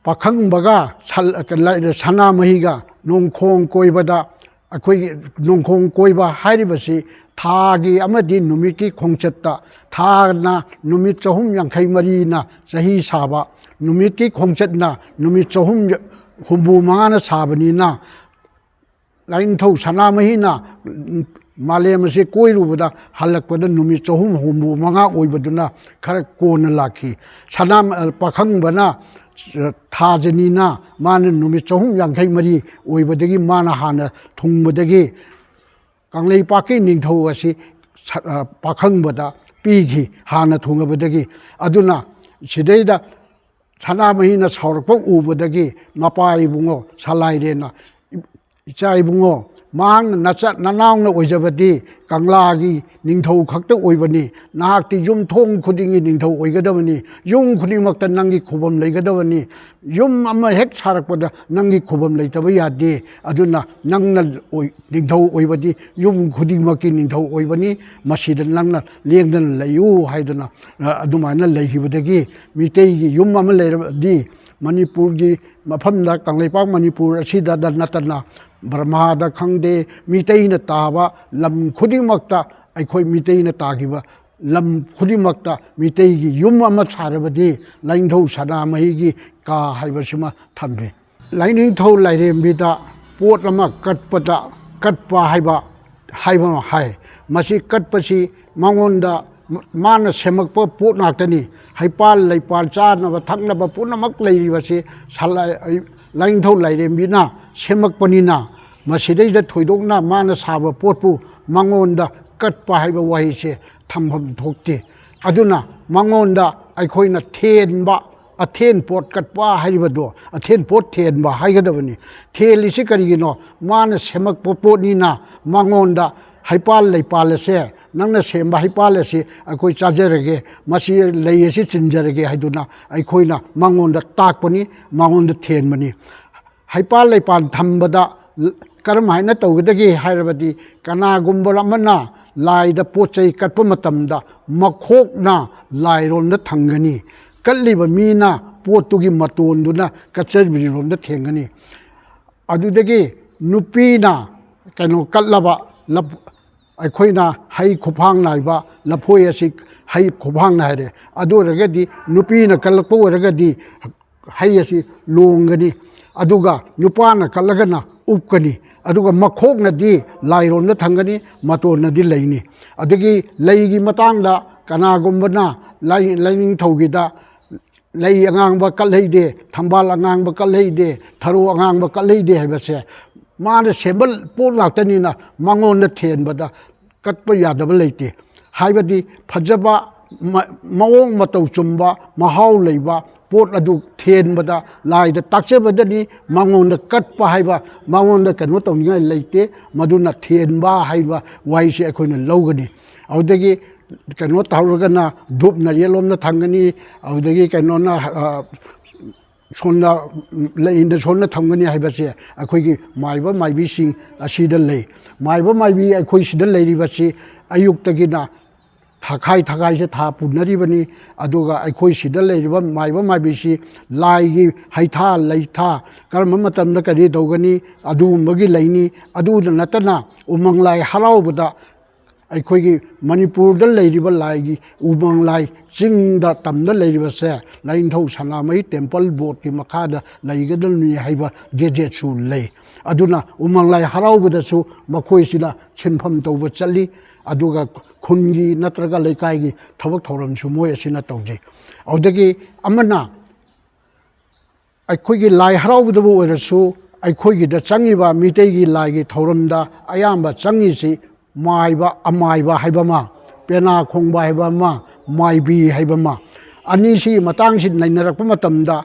ꯄꯥꯈꯪꯕꯒ ꯁꯜ-, ꯂ-, ꯁꯅꯥꯃꯍꯤꯒ ꯅꯣꯡꯈꯣꯡ ꯀꯣꯏꯕꯗ, ꯑꯩꯈꯣꯏꯒꯤ ꯅꯣꯡꯈꯣꯡ ꯀꯣꯏꯕ ꯍꯥꯏꯔꯤꯕꯁꯤ ꯊꯥꯒꯤ ꯑꯃꯗꯤ ꯅꯨꯃꯤꯠꯀꯤ ꯈꯣꯡꯆꯠꯇ, ꯊꯥꯅ ꯅꯨꯃꯤꯠ ꯆꯍꯨꯝ ꯌꯥꯡꯈꯩ ꯃꯔꯤꯅ ꯆꯍꯤ ꯁꯥꯕ, ꯅꯨꯃꯤꯠꯀꯤ ꯈꯣꯡꯆꯠꯅ ꯅꯨꯃꯤꯠ ꯆꯍꯨꯝ ꯍꯨꯝꯐꯨ ꯃꯉꯥꯅ ꯁꯥꯕꯅꯤꯅ, ꯂꯥꯏꯅꯤꯡꯊꯧ ꯁꯅꯥꯃꯍꯤꯅ ꯃꯥꯂꯦꯝ ꯑꯁꯤ ꯀꯣꯏꯔꯨꯕꯗ ꯍꯜꯂꯛꯄꯗ ꯅꯨꯃꯤꯠ ꯆꯍꯨꯝ ꯍꯨꯝꯐꯨ ꯃꯉꯥ ꯑꯣꯏꯕꯗꯨꯅ ꯈꯔ ꯀꯣꯟꯅ ꯂꯥꯛꯈꯤ꯫ ꯁꯅꯥ ꯄꯥꯈꯪꯕꯅ ꯊꯥꯖꯅꯤꯅ ꯃꯥꯅ ꯅꯨꯃꯤꯠ ꯆꯍꯨꯝ ꯌꯥꯡꯈꯩ ꯃꯔꯤ ꯑꯣꯏꯕꯗꯒꯤ ꯃꯥꯅ ꯍꯥꯟꯅ ꯊꯨꯡꯕꯗꯒꯤ ꯀꯪꯂꯩꯄꯥꯛꯀꯤ ꯅꯤꯡꯊꯧ ꯑꯁꯤ ꯁ-, ꯑ, ꯄꯥꯈꯪꯕꯗ ꯄꯤꯈꯤ ꯍꯥꯟꯅ ꯊꯨꯡꯉꯕꯗꯒꯤ꯫ ꯑꯗꯨꯅ ꯁꯤꯗꯩꯗ ꯁꯅꯥꯃꯍꯤꯅ ꯁꯥꯎꯔꯛꯄ ꯎꯕꯗꯒꯤ ꯃꯄꯥ ꯏꯕꯨꯡꯉꯣ ꯁꯂꯥꯏꯔꯦꯟꯅ, "ꯏꯆꯥ ꯏꯕꯨꯡꯉꯣ, ꯃꯍꯥꯛꯅ ꯅꯆꯥ ꯅꯅꯥꯎꯅ ꯑꯣꯏꯖꯕꯗꯤ ꯀꯪꯂꯥꯒꯤ ꯅꯤꯡꯊꯧ ꯈꯛꯇ ꯑꯣꯏꯕꯅꯤ꯫ ꯅꯍꯥꯛꯇꯤ ꯌꯨꯝꯊꯣꯡ ꯈꯨꯗꯤꯡꯒꯤ ꯅꯤꯡꯊꯧ ꯑꯣꯏꯒꯗꯕꯅꯤ꯫ ꯌꯨꯝ ꯈꯨꯗꯤꯡꯃꯛꯇ ꯅꯪꯒꯤ ꯈꯨꯕꯝ ꯂꯩꯒꯗꯕꯅꯤ꯫ ꯌꯨꯝ ꯑꯃ ꯍꯦꯛ ꯁꯥꯔꯛꯄꯗ ꯅꯪꯒꯤ ꯈꯨꯕꯝ ꯂꯩꯇꯕ ꯌꯥꯗꯦ꯫ ꯑꯗꯨꯅ ꯅꯪꯅ ꯑꯣꯏ-, ꯅꯤꯡꯊꯧ ꯑꯣꯏꯕꯗꯤ ꯌꯨꯝ ꯈꯨꯗꯤꯡꯃꯛꯀꯤ ꯅꯤꯡꯊꯧ ꯑꯣꯏꯕꯅꯤ꯫ ꯃꯁꯤꯗ ꯅꯪꯅ ꯂꯦꯡꯗꯅ ꯂꯩꯌꯨ" ꯍꯥꯏꯗꯨꯅ, ꯑ, ꯑꯗꯨꯃꯥꯏꯅ ꯂꯩꯈꯤꯕꯗꯒꯤ ꯃꯤꯇꯩꯒꯤ ꯌꯨꯝ ꯑꯃ ꯂꯩꯔꯕꯗꯤ ꯃꯅꯤꯄꯨꯔꯒꯤ ꯃꯐꯝꯗ, ꯀꯪꯂꯩꯄꯥꯛ ꯃꯅꯤꯄꯨꯔ ꯑꯁꯤꯗ ꯅꯠꯇꯅ ꯕꯔꯃꯥꯗ ꯈꯪꯗꯦ, ꯃꯤꯇꯩꯅ ꯇꯥꯕ ꯂꯝ ꯈꯨꯗꯤꯡꯃꯛꯇ, ꯑꯩꯈꯣꯏ ꯃꯤꯇꯩꯅ ꯇꯥꯈꯤꯕ ꯂꯝ ꯈꯨꯗꯤꯡꯃꯛꯇ ꯃꯤꯇꯩꯒꯤ ꯌꯨꯝ ꯑꯃ ꯁꯥꯔꯕꯗꯤ ꯂꯥꯏꯅꯤꯡꯊꯧ ꯁꯅꯥꯃꯍꯤꯒꯤ ꯀꯥ ꯍꯥꯏꯕꯁꯤꯃ ꯊꯝꯃꯤ꯫ ꯂꯥꯏꯅꯤꯡꯊꯧ ꯂꯥꯏꯔꯦꯝꯕꯤꯗ ꯄꯣꯠ ꯑꯃ ꯀꯠꯄꯗ, ꯀꯠꯄ ꯍꯥꯏꯕ, ꯍꯥꯏꯕ ꯑꯃ ꯍꯥꯏ꯫ ꯃꯁꯤ ꯀꯠꯄꯁꯤ ꯃꯉꯣꯟꯗ ꯃꯥꯅ ꯁꯦꯝꯃꯛꯄ ꯄꯣꯠ ꯉꯥꯛꯇꯅꯤ꯫ ꯍꯩꯄꯥꯜ ꯂꯩꯄꯥꯜ, ꯆꯥꯅꯕ ꯊꯛꯅꯕ ꯄꯨꯝꯅꯃꯛ ꯂꯩꯔꯤꯕꯁꯤ ꯁꯂꯥꯏ-, ꯂꯥꯏꯅꯤꯡꯊꯧ ꯂꯥꯏꯔꯦꯝꯕꯤꯅ ꯁꯦꯝꯃꯛꯄꯅꯤꯅ, ꯃꯁꯤꯗꯩꯗ ꯊꯣꯏꯗꯣꯛꯅ ꯃꯥꯅ ꯁꯥꯕ ꯄꯣꯠꯄꯨ ꯃꯉꯣꯟꯗ ꯀꯠꯄ ꯍꯥꯏꯕ ꯋꯥꯍꯩꯁꯦ ꯊꯝꯐꯝ ꯊꯣꯛꯇꯦ꯫ ꯑꯗꯨꯅ ꯃꯉꯣꯟꯗ ꯑꯩꯈꯣꯏꯅ ꯊꯦꯟꯕ, ꯑꯊꯦꯟ ꯄꯣꯠ ꯀꯠꯄ ꯍꯥꯏꯔꯤꯕꯗꯣ, ꯑꯊꯦꯟ ꯄꯣꯠ ꯊꯦꯟꯕ ꯍꯥꯏꯒꯗꯕꯅꯤ꯫ ꯊꯦꯜꯂꯤꯁꯤ ꯀꯔꯤꯒꯤꯅꯣ? ꯃꯥꯅ ꯁꯦꯝꯃꯛꯄ ꯄꯣꯠꯅꯤꯅ ꯃꯉꯣꯟꯗ ꯍꯩꯄꯥꯜ ꯂꯩꯄꯥꯜ ꯑꯁꯦ, ꯅꯪꯅ ꯁꯦꯝꯕ ꯍꯩꯄꯥꯜ ꯑꯁꯤ ꯑꯩꯈꯣꯏ ꯆꯥꯖꯔꯒꯦ, ꯃꯁꯤ ꯂꯩ ꯑꯁꯤ ꯆꯤꯟꯖꯔꯒꯦ ꯍꯥꯏꯗꯨꯅ ꯑꯩꯈꯣꯏꯅ ꯃꯉꯣꯟꯗ ꯇꯥꯛꯄꯅꯤ, ꯃꯉꯣꯟꯗ ꯊꯦꯟꯕꯅꯤ꯫ ꯍꯩꯄꯥꯜ ꯂꯩꯄꯥꯜ ꯊꯝꯕꯗ ꯀꯔꯝ ꯍꯥꯏꯅ ꯇꯧꯒꯗꯒꯦ ꯍꯥꯏꯔꯕꯗꯤ, ꯀꯅꯥꯒꯨꯝꯕ ꯑꯃꯅ ꯂꯥꯏꯗ ꯄꯣꯠ ꯆꯩ ꯀꯠꯄ ꯃꯇꯝꯗ ꯃꯈꯣꯛꯅ ꯂꯥꯏꯔꯣꯝꯗ ꯊꯪꯒꯅꯤ, ꯀꯠꯂꯤꯕ ꯃꯤꯅ ꯄꯣꯠꯇꯨꯒꯤ ꯃꯇꯣꯟꯗꯨꯅ ꯀꯠꯆꯕꯤꯔꯣꯝꯗ ꯊꯦꯡꯒꯅꯤ꯫ ꯑꯗꯨꯗꯒꯤ ꯅꯨꯄꯤꯅ ꯀꯩꯅꯣ ꯀꯠꯂꯕ ꯂꯞ-, ꯑꯩꯈꯣꯏꯅ ꯍꯩ ꯈꯨꯐꯥꯡ ꯅꯥꯏꯕ ꯂꯐꯣꯏ ꯑꯁꯤ ꯍꯩ ꯈꯨꯐꯥꯡ ꯅꯥꯏꯔꯦ꯫ ꯑꯗꯨ ꯑꯣꯏꯔꯒꯗꯤ ꯅꯨꯄꯤꯅ ꯀꯠꯂꯛꯄ ꯑꯣꯏꯔꯒꯗꯤ ꯍꯩ ꯑꯁꯤ ꯂꯣꯡꯒꯅꯤ꯫ ꯑꯗꯨꯒ ꯅꯨꯄꯥꯅ ꯀꯠꯂꯒꯅ ꯎꯞꯀꯅꯤ꯫ ꯑꯗꯨꯒ ꯃꯈꯣꯛꯅꯗꯤ ꯂꯥꯏꯔꯣꯟꯗ ꯊꯝꯒꯅꯤ, ꯃꯇꯣꯟꯅꯗꯤ ꯂꯩꯅꯤ꯫ ꯑꯗꯒꯤ ꯂꯩꯒꯤ ꯃꯇꯥꯡꯗ ꯀꯅꯥꯒꯨꯝꯕꯅ ꯂꯥꯏ-, ꯂꯥꯏꯅꯤꯡꯊꯧꯒꯤꯗ ꯂꯩ ꯑꯉꯥꯡꯕ ꯀꯠꯍꯩꯗꯦ, ꯊꯝꯕꯥꯜ ꯑꯉꯥꯡꯕ ꯀꯠꯍꯩꯗꯦ, ꯊꯔꯣ ꯑꯉꯥꯡꯕ ꯀꯠꯍꯩꯗꯦ ꯍꯥꯏꯕꯁꯦ ꯃꯥꯅ ꯁꯦꯝꯕ ꯄꯣꯠ ꯉꯥꯛꯇꯅꯤꯅ ꯃꯉꯣꯟꯗ ꯊꯦꯟꯕꯗ ꯀꯠꯄ ꯌꯥꯗꯕ ꯂꯩꯇꯦ꯫ ꯍꯥꯏꯕꯗꯤ ꯐꯖꯕ, ꯃ-, ꯃꯑꯣꯡ ꯃꯇꯧ ꯆꯨꯝꯕ, ꯃꯍꯥꯎ ꯂꯩꯕ ꯄꯣꯠ ꯑꯗꯨ ꯊꯦꯟꯕꯗ ꯂꯥꯏꯗ ꯇꯥꯛꯆꯕꯗꯅꯤ꯫ ꯃꯉꯣꯟꯗ ꯀꯠꯄ ꯍꯥꯏꯕ, ꯃꯉꯣꯟꯗ ꯀꯩꯅꯣ ꯇꯧꯅꯤꯡꯉꯥꯏ ꯂꯩꯇꯦ꯫ ꯃꯗꯨꯅ ꯊꯦꯟꯕ ꯍꯥꯏꯕ ꯋꯥꯍꯩꯁꯦ ꯑꯩꯈꯣꯏꯅ ꯂꯧꯒꯅꯤ꯫ ꯑꯗꯨꯗꯒꯤ ꯀꯩꯅꯣ ꯇꯧꯔꯒꯅ ꯙꯨꯞꯅ ꯌꯦꯠꯂꯣꯝꯗ ꯊꯝꯒꯅꯤ, ꯑꯗꯨꯗꯒꯤ ꯀꯩꯅꯣꯅ, ꯑ, ꯁꯣꯝꯗ, ꯎꯝ, ꯂꯩꯅ ꯁꯣꯝꯗ ꯊꯝꯒꯅꯤ ꯍꯥꯏꯕꯁꯦ ꯑꯩꯈꯣꯏꯒꯤ ꯃꯥꯏꯕ ꯃꯥꯏꯕꯤꯁꯤꯡ ꯑꯁꯤꯗ ꯂꯩ꯫ ꯃꯥꯏꯕ ꯃꯥꯏꯕꯤ ꯑꯩꯈꯣꯏ ꯁꯤꯗ ꯂꯩꯔꯤꯕꯁꯤ ꯑꯌꯨꯛꯇꯒꯤꯅ ꯊꯥꯈꯥꯏ ꯊꯥꯈꯥꯏꯁꯦ ꯊꯥ ꯄꯨꯅꯔꯤꯕꯅꯤ꯫ ꯑꯗꯨꯒ ꯑꯩꯈꯣꯏ ꯁꯤꯗ ꯂꯩꯔꯤꯕ ꯃꯥꯏꯕ ꯃꯥꯏꯕꯤꯁꯤ ꯂꯥꯏꯒꯤ ꯍꯩꯊꯥ ꯂꯩꯊꯥ ꯀꯔꯝꯕ ꯃꯇꯝꯗ ꯀꯔꯤ ꯇꯧꯒꯅꯤ, ꯑꯗꯨꯒꯨꯝꯕꯒꯤ ꯂꯩꯅꯤ꯫ ꯑꯗꯨꯗ ꯅꯠꯇꯅ ꯎꯃꯪ ꯂꯥꯏ ꯍꯔꯥꯎꯕꯗ ꯑꯩꯈꯣꯏꯒꯤ ꯃꯅꯤꯄꯨꯔꯗ ꯂꯩꯔꯤꯕ ꯂꯥꯏꯒꯤ ꯎꯃꯪ ꯂꯥꯏ, ꯆꯤꯡꯗ ꯇꯝꯗ ꯂꯩꯔꯤꯕꯁꯦ ꯂꯥꯏꯅꯤꯡꯊꯧ ꯁꯅꯥꯃꯍꯤ ꯇꯦꯝꯄꯜ ꯕꯣꯔꯗꯀꯤ ꯃꯈꯥꯗ ꯂꯩꯒꯗꯕꯅꯤ ꯍꯥꯏꯕ ꯒꯦꯖꯦꯠꯁꯨ ꯂꯩ꯫ ꯑꯗꯨꯅ ꯎꯃꯪ ꯂꯥꯏ ꯍꯔꯥꯎꯕꯗꯁꯨ ꯃꯈꯣꯏꯁꯤꯅ ꯁꯤꯟꯐꯝ ꯇꯧꯕ ꯆꯠꯂꯤ꯫ ꯑꯗꯨꯒ ꯈꯨꯟꯒꯤ ꯅꯠꯇ꯭ꯔꯒ ꯂꯩꯀꯥꯏꯒꯤ ꯊꯕꯛ ꯊꯧꯔꯝꯁꯨ ꯃꯣꯏ ꯑꯁꯤꯅ ꯇꯧꯖꯩ꯫ ꯑꯗꯨꯗꯒꯤ ꯑꯃꯅ ꯑꯩꯈꯣꯏꯒꯤ ꯂꯥꯏ ꯍꯔꯥꯎꯕꯗꯕꯨ ꯑꯣꯏꯔꯁꯨ ꯑꯩꯈꯣꯏꯒꯤꯗ ꯆꯪꯉꯤꯕ ꯃꯤꯇꯩꯒꯤ ꯂꯥꯏꯒꯤ ꯊꯧꯔꯝꯗ ꯑꯌꯥꯝꯕ ꯆꯪꯉꯤꯁꯤ ꯃꯥꯏꯕ, ꯑꯃꯥꯏꯕ ꯍꯥꯏꯕ ꯑꯃ, ꯄꯦꯅꯥ ꯈꯣꯡꯕ ꯍꯥꯏꯕ ꯑꯃ, ꯃꯥꯏꯕꯤ ꯍꯥꯏꯕ ꯑꯃ꯫ ꯑꯅꯤꯁꯤꯒꯤ ꯃꯇꯥꯡꯁꯤ ꯅꯩꯅꯔꯛꯄ ꯃꯇꯝꯗ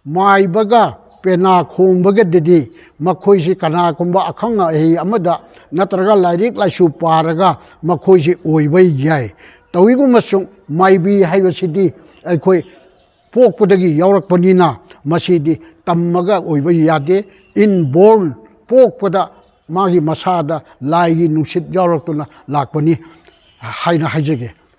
ꯃꯥꯏꯕꯒ ꯄꯦꯅꯥ ꯈꯣꯡꯕꯒꯗꯗꯤ ꯃꯈꯣꯏꯁꯤ ꯀꯅꯥꯒꯨꯝꯕ ꯑꯈꯪ ꯑꯍꯩ ꯑꯃꯗ ꯅꯠꯇ꯭ꯔꯒ ꯂꯥꯏꯔꯤꯛ ꯂꯥꯏꯁꯨ ꯄꯥꯔꯒ ꯃꯈꯣꯏꯁꯤ ꯑꯣꯏꯕ ꯌꯥꯏ꯫ ꯇꯧꯏꯒꯨꯝꯕꯁꯨꯡ ꯃꯥꯏꯕꯤ ꯍꯥꯏꯕꯁꯤꯗꯤ ꯑꯩꯈꯣꯏ ꯄꯣꯛꯄꯗꯒꯤ ꯌꯥꯎꯔꯛꯄꯅꯤꯅ ꯃꯁꯤꯗꯤ ꯇꯝꯃꯒ ꯑꯣꯏꯕ ꯌꯥꯗꯦ꯫ Inborn, ꯄꯣꯛꯄꯗ ꯃꯥꯒꯤ ꯃꯁꯥꯗ ꯂꯥꯏꯒꯤ ꯅꯨꯡꯁꯤꯠ ꯌꯥꯎꯔꯛꯇꯨꯅ ꯂꯥꯛꯄꯅꯤ ꯍꯥꯏꯅ ꯍꯥꯏꯖꯒꯦ꯫